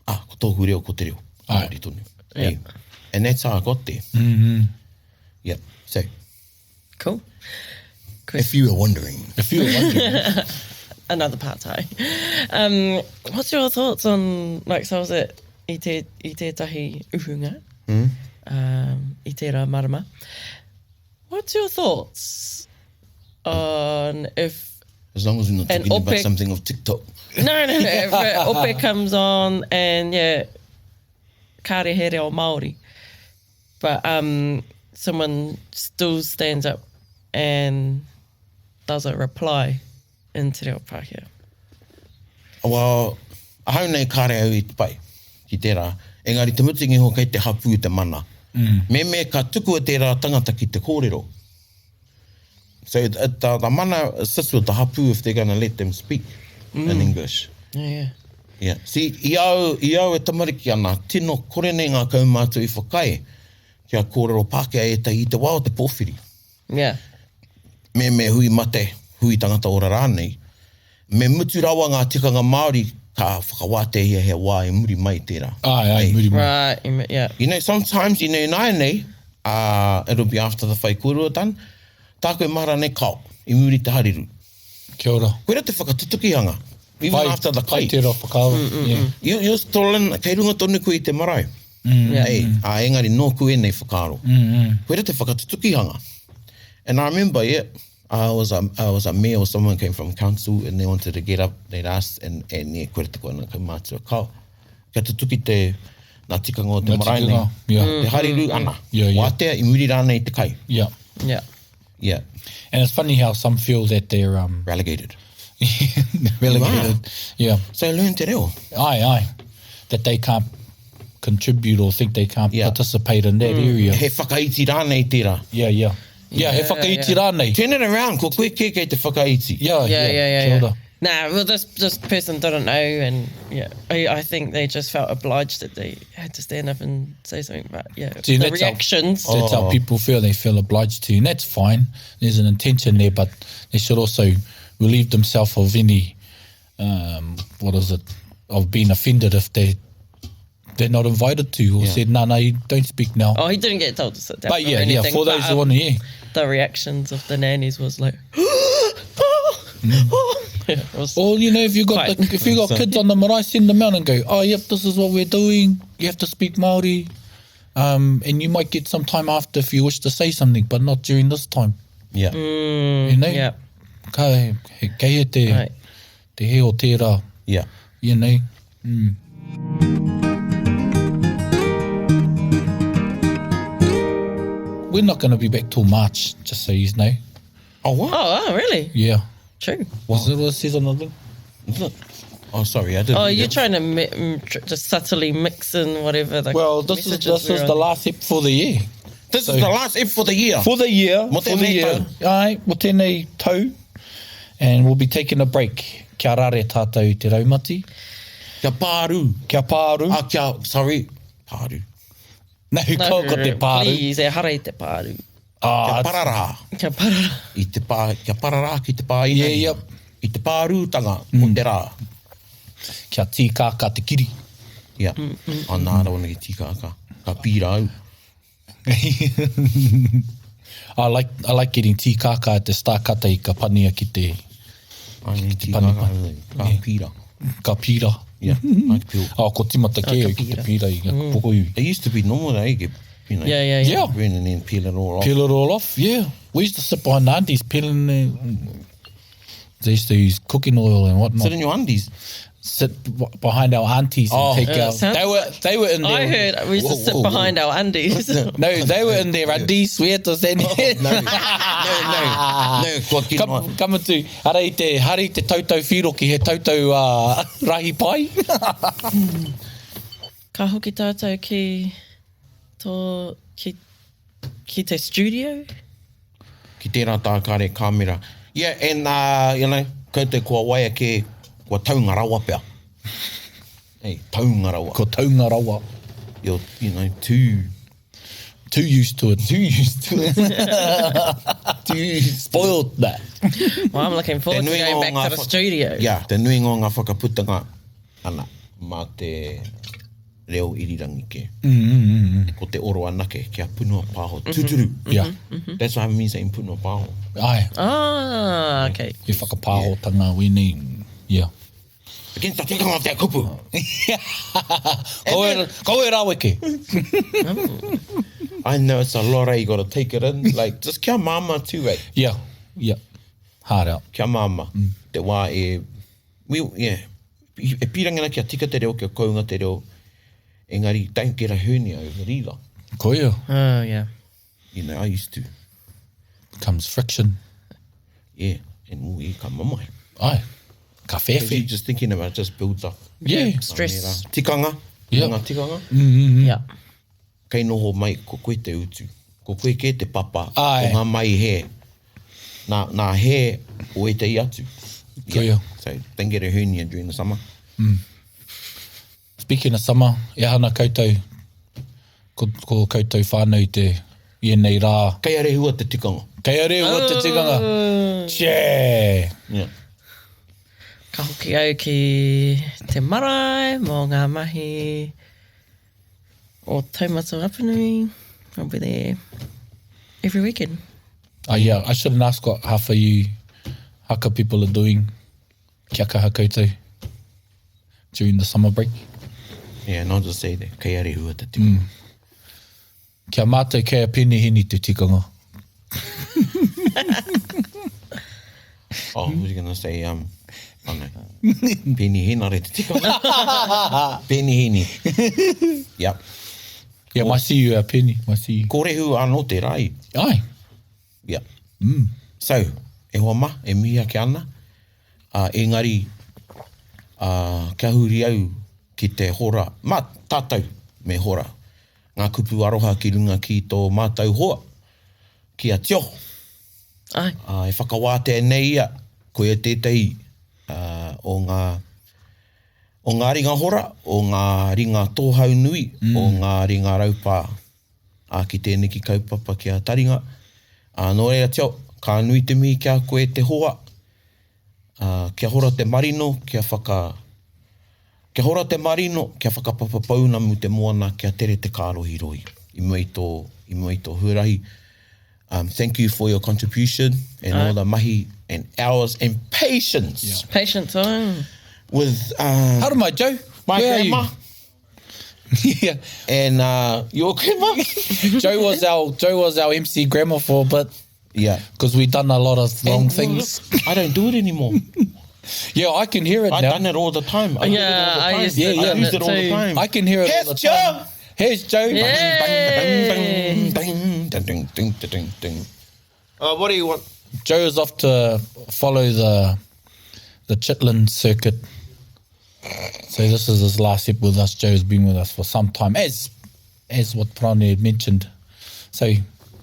Speaker 2: Ah, ko tōku reo, ko te reo.
Speaker 3: Ai.
Speaker 2: Māori tonu.
Speaker 4: Yeah.
Speaker 2: Hey. And that's how I got there. Mm -hmm. Yeah. So,
Speaker 4: Cool.
Speaker 2: if you were wondering.
Speaker 3: If you were wondering.
Speaker 4: Another part tai. Um, what's your thoughts on, like, so I was at i te, i tētahi uhunga, mm. um, i tērā marama. What's your thoughts on if
Speaker 2: As long as we're not
Speaker 4: And
Speaker 2: talking about
Speaker 4: OPEC.
Speaker 2: something of TikTok.
Speaker 4: No, no, no. If uh, Ope comes on and yeah, kāre he reo Māori. But um, someone still stands up and does a reply in te reo Pākehā.
Speaker 2: Well, ahau nei kāre au i te pai ki tērā, engari te mutunga iho kei te hapū te mana. Mm. Me me ka tukua tērā tangata ki te kōrero. So the, the, the mana sits with the hapū if they're gonna let them speak mm. in English.
Speaker 4: Yeah, yeah.
Speaker 2: Yeah. See, i au, i au e tamariki ana, tino kore nei ngā kaumātua i whakaae kia kōrero Pākehā ētahi i te wā o te pōwhiri.
Speaker 4: Yeah.
Speaker 2: Me me hui mate, hui tangata ora rānei. Me mutu rawa ngā tikanga Māori ka whakawāteahia he wā i muri mai tērā.
Speaker 3: Āe, āe, muri mai.
Speaker 4: Right, yeah.
Speaker 2: You know, sometimes, you know, ināianei, uh, it'll be after the whaikōrero done, tāku e mahara nei, kao, i muri te hariru.
Speaker 3: Kia ora.
Speaker 2: Koira te whakatutukihanga. Even
Speaker 3: Pai,
Speaker 2: after the
Speaker 3: pai
Speaker 2: kai.
Speaker 3: tērā whakaaro. Mm, mm, yeah.
Speaker 2: Mm. You, you're still in, kei runga tonu koe i te marae.
Speaker 4: Mm. Yeah.
Speaker 2: Ei, ā, engari nōku ēnei whakaaro. Mm, mm. Koira te whakatutukihanga. And I remember, yeah, I was a, I was a mayor or someone came from council and they wanted to get up, they'd ask, and, and yeah, koira te koina kaumātua. Kao, kia tutuki te, nā tikanga o te
Speaker 3: Ngā
Speaker 2: marae nei.
Speaker 3: tikanga, yeah.
Speaker 2: Te hariru, ana.
Speaker 3: Yeah, yeah.
Speaker 2: Wātea i muri rānei te kai.
Speaker 3: Yeah.
Speaker 4: Yeah.
Speaker 2: Yeah.
Speaker 3: And it's funny how some feel that they're um,
Speaker 2: Relegated.
Speaker 3: relegated. Yeah.
Speaker 2: So learn te reo.
Speaker 3: Aye, aye. That they can't contribute or think they can't
Speaker 2: Yeah.
Speaker 3: participate in that area.
Speaker 2: He whakaiti rānei tērā.
Speaker 3: Yeah, yeah. Yeah, he whakaiti rānei.
Speaker 2: Turn it around, ko koe kē kei te whakaiti.
Speaker 3: Yeah,
Speaker 4: Yeah, yeah, yeah.
Speaker 3: Kia
Speaker 4: yeah.
Speaker 3: ora.
Speaker 4: Nah, well, this this person didn't know, and yeah, I, I think they just felt obliged that they had to stand up and say something. But yeah,
Speaker 3: See,
Speaker 4: the
Speaker 3: that's how-
Speaker 4: reactions.
Speaker 3: That's how people feel. They feel obliged to, and that's fine. There's an intention there, but they should also relieve themselves of any, um, what is it, of being offended if they they're not invited to or
Speaker 2: Yeah.
Speaker 3: said, no, no, you don't speak now.
Speaker 4: Oh, he didn't get told to sit down.
Speaker 3: but
Speaker 4: or
Speaker 3: yeah, yeah,
Speaker 4: anything,
Speaker 3: for
Speaker 4: but,
Speaker 3: those who
Speaker 4: um,
Speaker 3: want to, yeah.
Speaker 4: the reactions of the nannies was like, oh, oh. Yeah, it was,
Speaker 3: Or you know, if you got
Speaker 4: Quite.
Speaker 3: the, if you got kids on the marae, send them out and go, oh yep, this is what we're doing. You have to speak Maori, um, and you might get some time after if you wish to say something, but not during this time.
Speaker 2: Yeah.
Speaker 3: You know,
Speaker 4: yeah,
Speaker 3: ka he, kei he te,
Speaker 4: right.
Speaker 3: te he o tērā,
Speaker 2: Yeah.
Speaker 3: you know. Mm. We're not going to be back till March, just so you know.
Speaker 2: Oh, what?
Speaker 4: Oh, oh, really?
Speaker 3: Yeah.
Speaker 4: True.
Speaker 3: Is it what it says on the thing?
Speaker 2: Look. Oh, sorry, I didn't.
Speaker 4: Oh,
Speaker 2: read
Speaker 4: you're
Speaker 2: it.
Speaker 4: trying to mi- tr- just subtly mix in whatever the
Speaker 3: Well, this is
Speaker 4: messages
Speaker 3: this
Speaker 4: were
Speaker 3: is
Speaker 4: on
Speaker 3: the last ep for the year.
Speaker 2: This is the last ep for the year.
Speaker 3: For the year,
Speaker 2: Mo
Speaker 3: for the
Speaker 2: tēnei
Speaker 3: year. Ai, mo tēnei tau. And we'll be taking a break. Kia rare tātou i te raumati.
Speaker 2: Kia pāru.
Speaker 3: Kia pāru.
Speaker 2: Ah, kia, sorry. Pāru.
Speaker 3: No,
Speaker 4: No,
Speaker 3: ko, ko te pāru.
Speaker 4: Please, e hara i te pāru.
Speaker 3: Ah,
Speaker 2: Kia pararā.
Speaker 4: Kia pararā.
Speaker 2: I te pā, kia pararā ki te pā ina.
Speaker 3: Yeah, yep.
Speaker 2: I te pārūtanga mm. o te rā.
Speaker 3: Kia tīkākā te kiri.
Speaker 2: Yeah. Mm, mm, oh, nā, I don't want to get tīkākā. Ka pīra au.
Speaker 3: I like, I like getting tīkākā at the start kata i ka pania ki te
Speaker 2: Ai,
Speaker 3: ki te pani
Speaker 2: tīkākā. Ka pīra.
Speaker 3: Ka pīra.
Speaker 2: Yeah, I peel.
Speaker 3: Oh, ko timata kē
Speaker 4: ka
Speaker 3: au ki te
Speaker 4: pīra.
Speaker 3: pīra i ngā mm. pokoiwi.
Speaker 2: It used to be normal, eh? You get, you know,
Speaker 4: Yeah, yeah, yeah.
Speaker 3: Yeah.
Speaker 2: burn and then peel it all off.
Speaker 3: Peel it all off, yeah. We used to sit behind the aunties peeling the... They used to use cooking oil and whatnot.
Speaker 2: Sit in your undies.
Speaker 3: Sit behind our aunties and
Speaker 2: Oh.
Speaker 3: take
Speaker 4: Yeah,
Speaker 3: our...
Speaker 4: sounds
Speaker 3: They were, they were in their...
Speaker 4: I heard we used to
Speaker 2: Whoa,
Speaker 4: sit
Speaker 2: whoa, whoa.
Speaker 4: behind our undies.
Speaker 3: No, they were in their undies. We had to stand here.
Speaker 2: No, no, no, no, kua kino.
Speaker 3: Come, come atu, hara i te, hara i te tautau whiroki, he tautau uh, rahi pai.
Speaker 4: Ka hoki tātou ki tō, ki, ki te studio.
Speaker 2: Ki tērā tākare kāmera. Yeah, and, uh, you know, koutou kua waia kē, kua taunga rawa pea. Hey, taunga rawa.
Speaker 3: Ko taunga rawa.
Speaker 2: You're, you know, too...
Speaker 3: Too used to it. Too used to it. too spoiled that.
Speaker 4: Well, I'm looking forward
Speaker 2: Te
Speaker 4: to
Speaker 2: nuinga
Speaker 4: going
Speaker 2: o
Speaker 4: back
Speaker 2: ngā
Speaker 4: to the
Speaker 2: whaka-
Speaker 4: studio.
Speaker 2: Yeah, te nuinga o ngā whakaputanga, ana, mā te reo irirangi kē. Mm, Ko te oro anake, kia punua pāho, tūturu.
Speaker 3: Yeah.
Speaker 2: That's why I mean saying punua pāho.
Speaker 3: Ai,
Speaker 4: Ah, okay.
Speaker 3: he whakapāhotanga wēnei. Yeah.
Speaker 2: Against the tikanga of te kupu.
Speaker 3: Ko e, ko e raweke.
Speaker 2: I know it's a lot, eh, you gotta take it in. Like, just kia māmā too, eh?
Speaker 3: Yeah, yeah. Hard out.
Speaker 2: Kia māmā. Te wā e, we, yeah, e pīrangi ana kia tika te reo, kia kounga te reo, engari don't get a hernia over it either.
Speaker 3: Koia.
Speaker 4: Oh, yeah.
Speaker 2: You know, I used to.
Speaker 3: Comes friction.
Speaker 2: Yeah, and ooh, yeah, ka mamae.
Speaker 3: Ai, ka
Speaker 2: Because
Speaker 3: whewhe.
Speaker 2: you're just thinking about it just builds up.
Speaker 3: Yeah.
Speaker 4: Stress.
Speaker 2: Tikanga.
Speaker 3: Yeah.
Speaker 2: Ngā tikanga.
Speaker 4: Yeah.
Speaker 2: Kei noho mai, ko koe te utu. Ko koe kē te papa.
Speaker 3: Ai.
Speaker 2: O ngā mai hē. Nā, nā hē o ētahi atu.
Speaker 3: Koia.
Speaker 2: So, don't get a hernia during the summer.
Speaker 3: Speaking of summer, e aha ana koutou, ko, ko koutou whānau i te, i ēnei rā.
Speaker 2: Kei a Rehua te tikanga.
Speaker 3: Kei a Rehua te tikanga. Tjē!
Speaker 2: Yeah.
Speaker 4: Ka hoki au ki te marae mō ngā mahi o Taumata Apanui. I'll be there every weekend.
Speaker 3: Oh yeah, I shouldn't ask what half of you haka people are doing. Kia kaha koutou during the summer break.
Speaker 2: Yeah, and I'll just say that kei a Rehua te tikanga.
Speaker 3: Kia mātou kei a Penihini te tikanga.
Speaker 2: Oh, I was gonna say, um, oh no. Penny Henare te tikanga. Penny Hini. Yep.
Speaker 3: Yeah, mai see you a Penny, mai see you.
Speaker 2: Ko Rehu anō te rai.
Speaker 3: Ai.
Speaker 2: Yeah. Mm. So, e hoa ma, e mihi ake ana. Uh, engari, uh, kia huri au ki te hora, ma tātou me hora, ngā kupu aroha ki runga ki tō mātou hoa, ki a Tio.
Speaker 4: Ai.
Speaker 2: Uh, e whakawātea nei ia, koia tētahi uh, o ngā o ngā ringa hora, o ngā ringa tōhau nui, mm. o ngā ringa raupā a ki tēneki kaupapa ki a Taringa. Ā, nō reira, Tio, ka nui te mihi ki a koe te hoa, ā, kia hora te marino, kia whaka... Kia hora te marino, kia whakapapa pounamu te moana, kia tere te kārohirohi i mua i tō, i mua i tō huarahi. Um, thank you for your contribution and all the mahi and hours and patience yeah.
Speaker 4: Patient time.
Speaker 2: with um,
Speaker 3: Haere mai, Joe.
Speaker 2: my
Speaker 3: Where are you?
Speaker 2: grandma
Speaker 3: yeah.
Speaker 2: and uh, your grandma.
Speaker 3: Joe was our Joe was our MC grandma for a bit
Speaker 2: yeah.
Speaker 3: because we done a lot of long
Speaker 2: And,
Speaker 3: things.
Speaker 2: look, I don't do it anymore.
Speaker 3: Yeah, I can hear it
Speaker 2: I
Speaker 3: now.
Speaker 2: done it all the time. I
Speaker 4: Yeah,
Speaker 2: did it all the
Speaker 4: I
Speaker 2: time.
Speaker 4: used to
Speaker 3: Yeah, yeah.
Speaker 2: I
Speaker 4: done
Speaker 2: used
Speaker 4: it
Speaker 2: it all the
Speaker 4: too.
Speaker 2: time.
Speaker 3: I can hear it
Speaker 2: Here's
Speaker 3: all the
Speaker 2: Joe.
Speaker 3: time. Here's Joe.
Speaker 4: Yeah.
Speaker 2: Bang, bang, bang, ding, ding, ding, ding, ding. Uh, what do you want?
Speaker 3: Joe is off to follow the the Chitlin circuit. So this is his last step with us. Joe's been with us for some time, as as what Prane had mentioned. So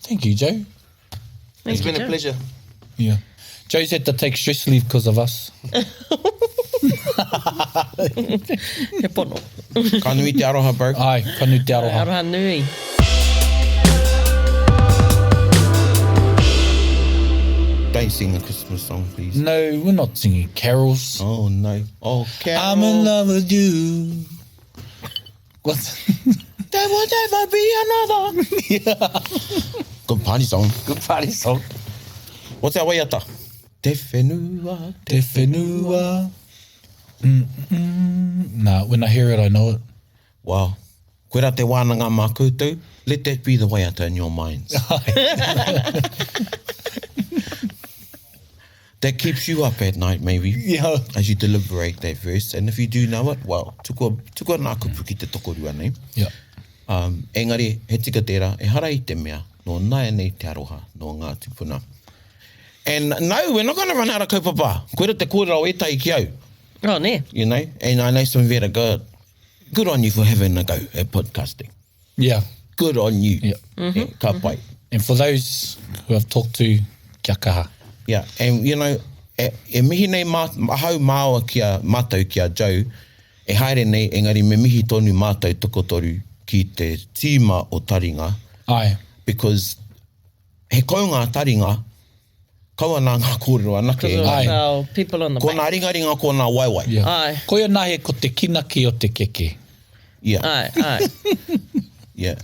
Speaker 3: thank you, Joe.
Speaker 4: Thank
Speaker 2: It's
Speaker 4: you,
Speaker 2: been a
Speaker 4: Joe.
Speaker 2: pleasure.
Speaker 3: Yeah. Joe's had to take stress leave because of us.
Speaker 4: He pono.
Speaker 2: Ka nui te aroha, bro.
Speaker 3: Ai, ka nui te aroha.
Speaker 4: Aroha nui.
Speaker 2: Don't sing a Christmas song, please.
Speaker 3: No, we're not singing carols.
Speaker 2: Oh, no. Oh, Carol.
Speaker 3: I'm in love with you. What?
Speaker 2: There will never be another. Good party song.
Speaker 3: Good party song.
Speaker 2: What's our waiata? Te whenua.
Speaker 3: Te whenua. Mm, mm. Nah, when I hear it, I know it.
Speaker 2: Wow. Koe te wānanga mā koutou. Let that be the waiata in your minds. that keeps you up at night, maybe.
Speaker 3: Yeah.
Speaker 2: As you deliberate that verse. And if you do know it, well, tukua, tukua nā kupu ki te tokorua nei.
Speaker 3: Yeah.
Speaker 2: Um, engari, he tika tērā, e hara i te mea, nō nāianei te aroha, nō ngā tupuna. And no, we're not going to run out of kaupapa. Koira te kōrero o ētahi ki au,
Speaker 4: Oh, ne.
Speaker 2: you know, and I know some very good. Good on you for having a go at podcasting.
Speaker 3: Yeah.
Speaker 2: Good on you.
Speaker 3: Yeah.
Speaker 2: Yeah, ka pai.
Speaker 3: And for those who I've talked to, kia kaha.
Speaker 2: Yeah, and you know, e, e mihi nei mā, ahau māua ki a mātou ki a Joe, e haere nei, engari me mihi tonu mātou tokotoru ki te tīma o Taringa,
Speaker 3: Ai.
Speaker 2: because he kau ngā taringa, kaua nā ngā kōrero anake,
Speaker 4: Because of
Speaker 3: Ai.
Speaker 4: our people on the
Speaker 2: ko
Speaker 4: back.
Speaker 2: ngā ringaringa, ko ngā waewae.
Speaker 3: Yeah.
Speaker 4: Ai.
Speaker 3: Koia nahe ko te kinaki o te keke.
Speaker 2: Yeah,
Speaker 4: Ai, ai.
Speaker 2: yeah.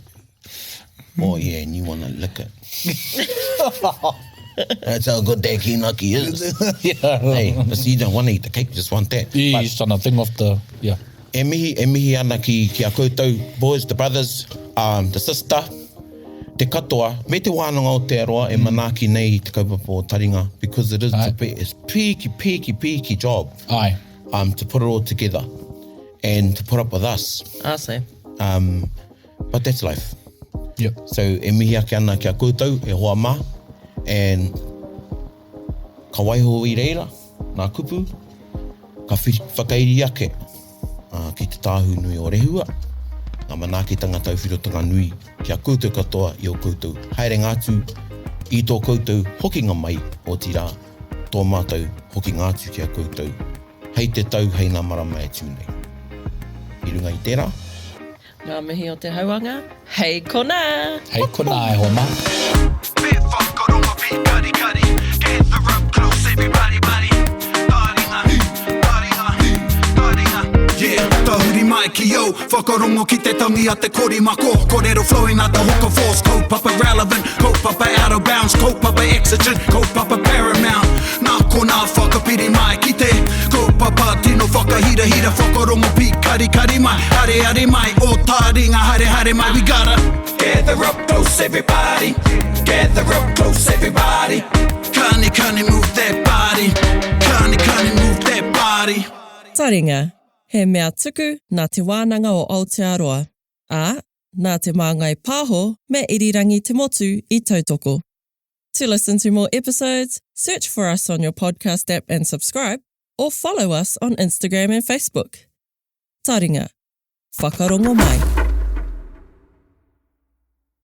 Speaker 2: Oh yeah, and you wanna lick it. That's how good that kinaki is.
Speaker 3: yeah.
Speaker 2: Hey, listen, you don't want to eat the cake, you just want that.
Speaker 3: Yeah, you're trying to think off the... Yeah.
Speaker 2: E mihi, e mihi ana ki, ki a koutou, boys, the brothers, um, the sister, te katoa, me te wānanga o te aroa e manaaki nei i te kaupapa o Taringa, because it is
Speaker 3: Ai.
Speaker 2: a bit, it's pīki, pīki, pīki job
Speaker 3: Ai.
Speaker 2: um, to put it all together and to put up with us.
Speaker 4: I see.
Speaker 2: Um, but that's life.
Speaker 3: Yep.
Speaker 2: So e mihi ake ana ki a koutou e hoa mā and ka waiho i reira ngā kupu ka whakairi ake ki te tāhū nui o Rehua, ngā manaakitanga tauwhirotanga nui ki a koutou katoa i ō koutou haerenga atu i tō koutou hokinga mai, otirā, tō mātou hokinga atu ki a koutou hei te tau, hei ngā marama e tū nei. I runga i tērā.
Speaker 4: Ngā mihi o te hauanga, hei konā!
Speaker 3: Hei konā e hoa mā.
Speaker 1: Be whakarongo, be karikari Gather up close everybody buddy Taringa, taringa, taringa Yeah, tahuri mai ki au Whakarongo ki te tangi a te korimako Korero flowing like the hook of force Kaupapa relevant, kaupapa out of bounds Kaupapa exigent, kaupapa paramount Nā konā whakapiri mai ki te kaupapa tino whakahirahira Whakarongo pīkarikari mai, areare mai Ō taringa haere haere mai We gotta gather up close everybody Gather up close everybody Kani kani move that body Kani kani move that body
Speaker 4: Taringa, he mea tuku nā Te Wānanga o Aotearoa, ā, nā Te Māngai Pāho me Irirangi Te Motu i tautoko. To listen to more episodes, search for us on your podcast app and subscribe, or follow us on Instagram and Facebook. Taringa, whakarongo mai.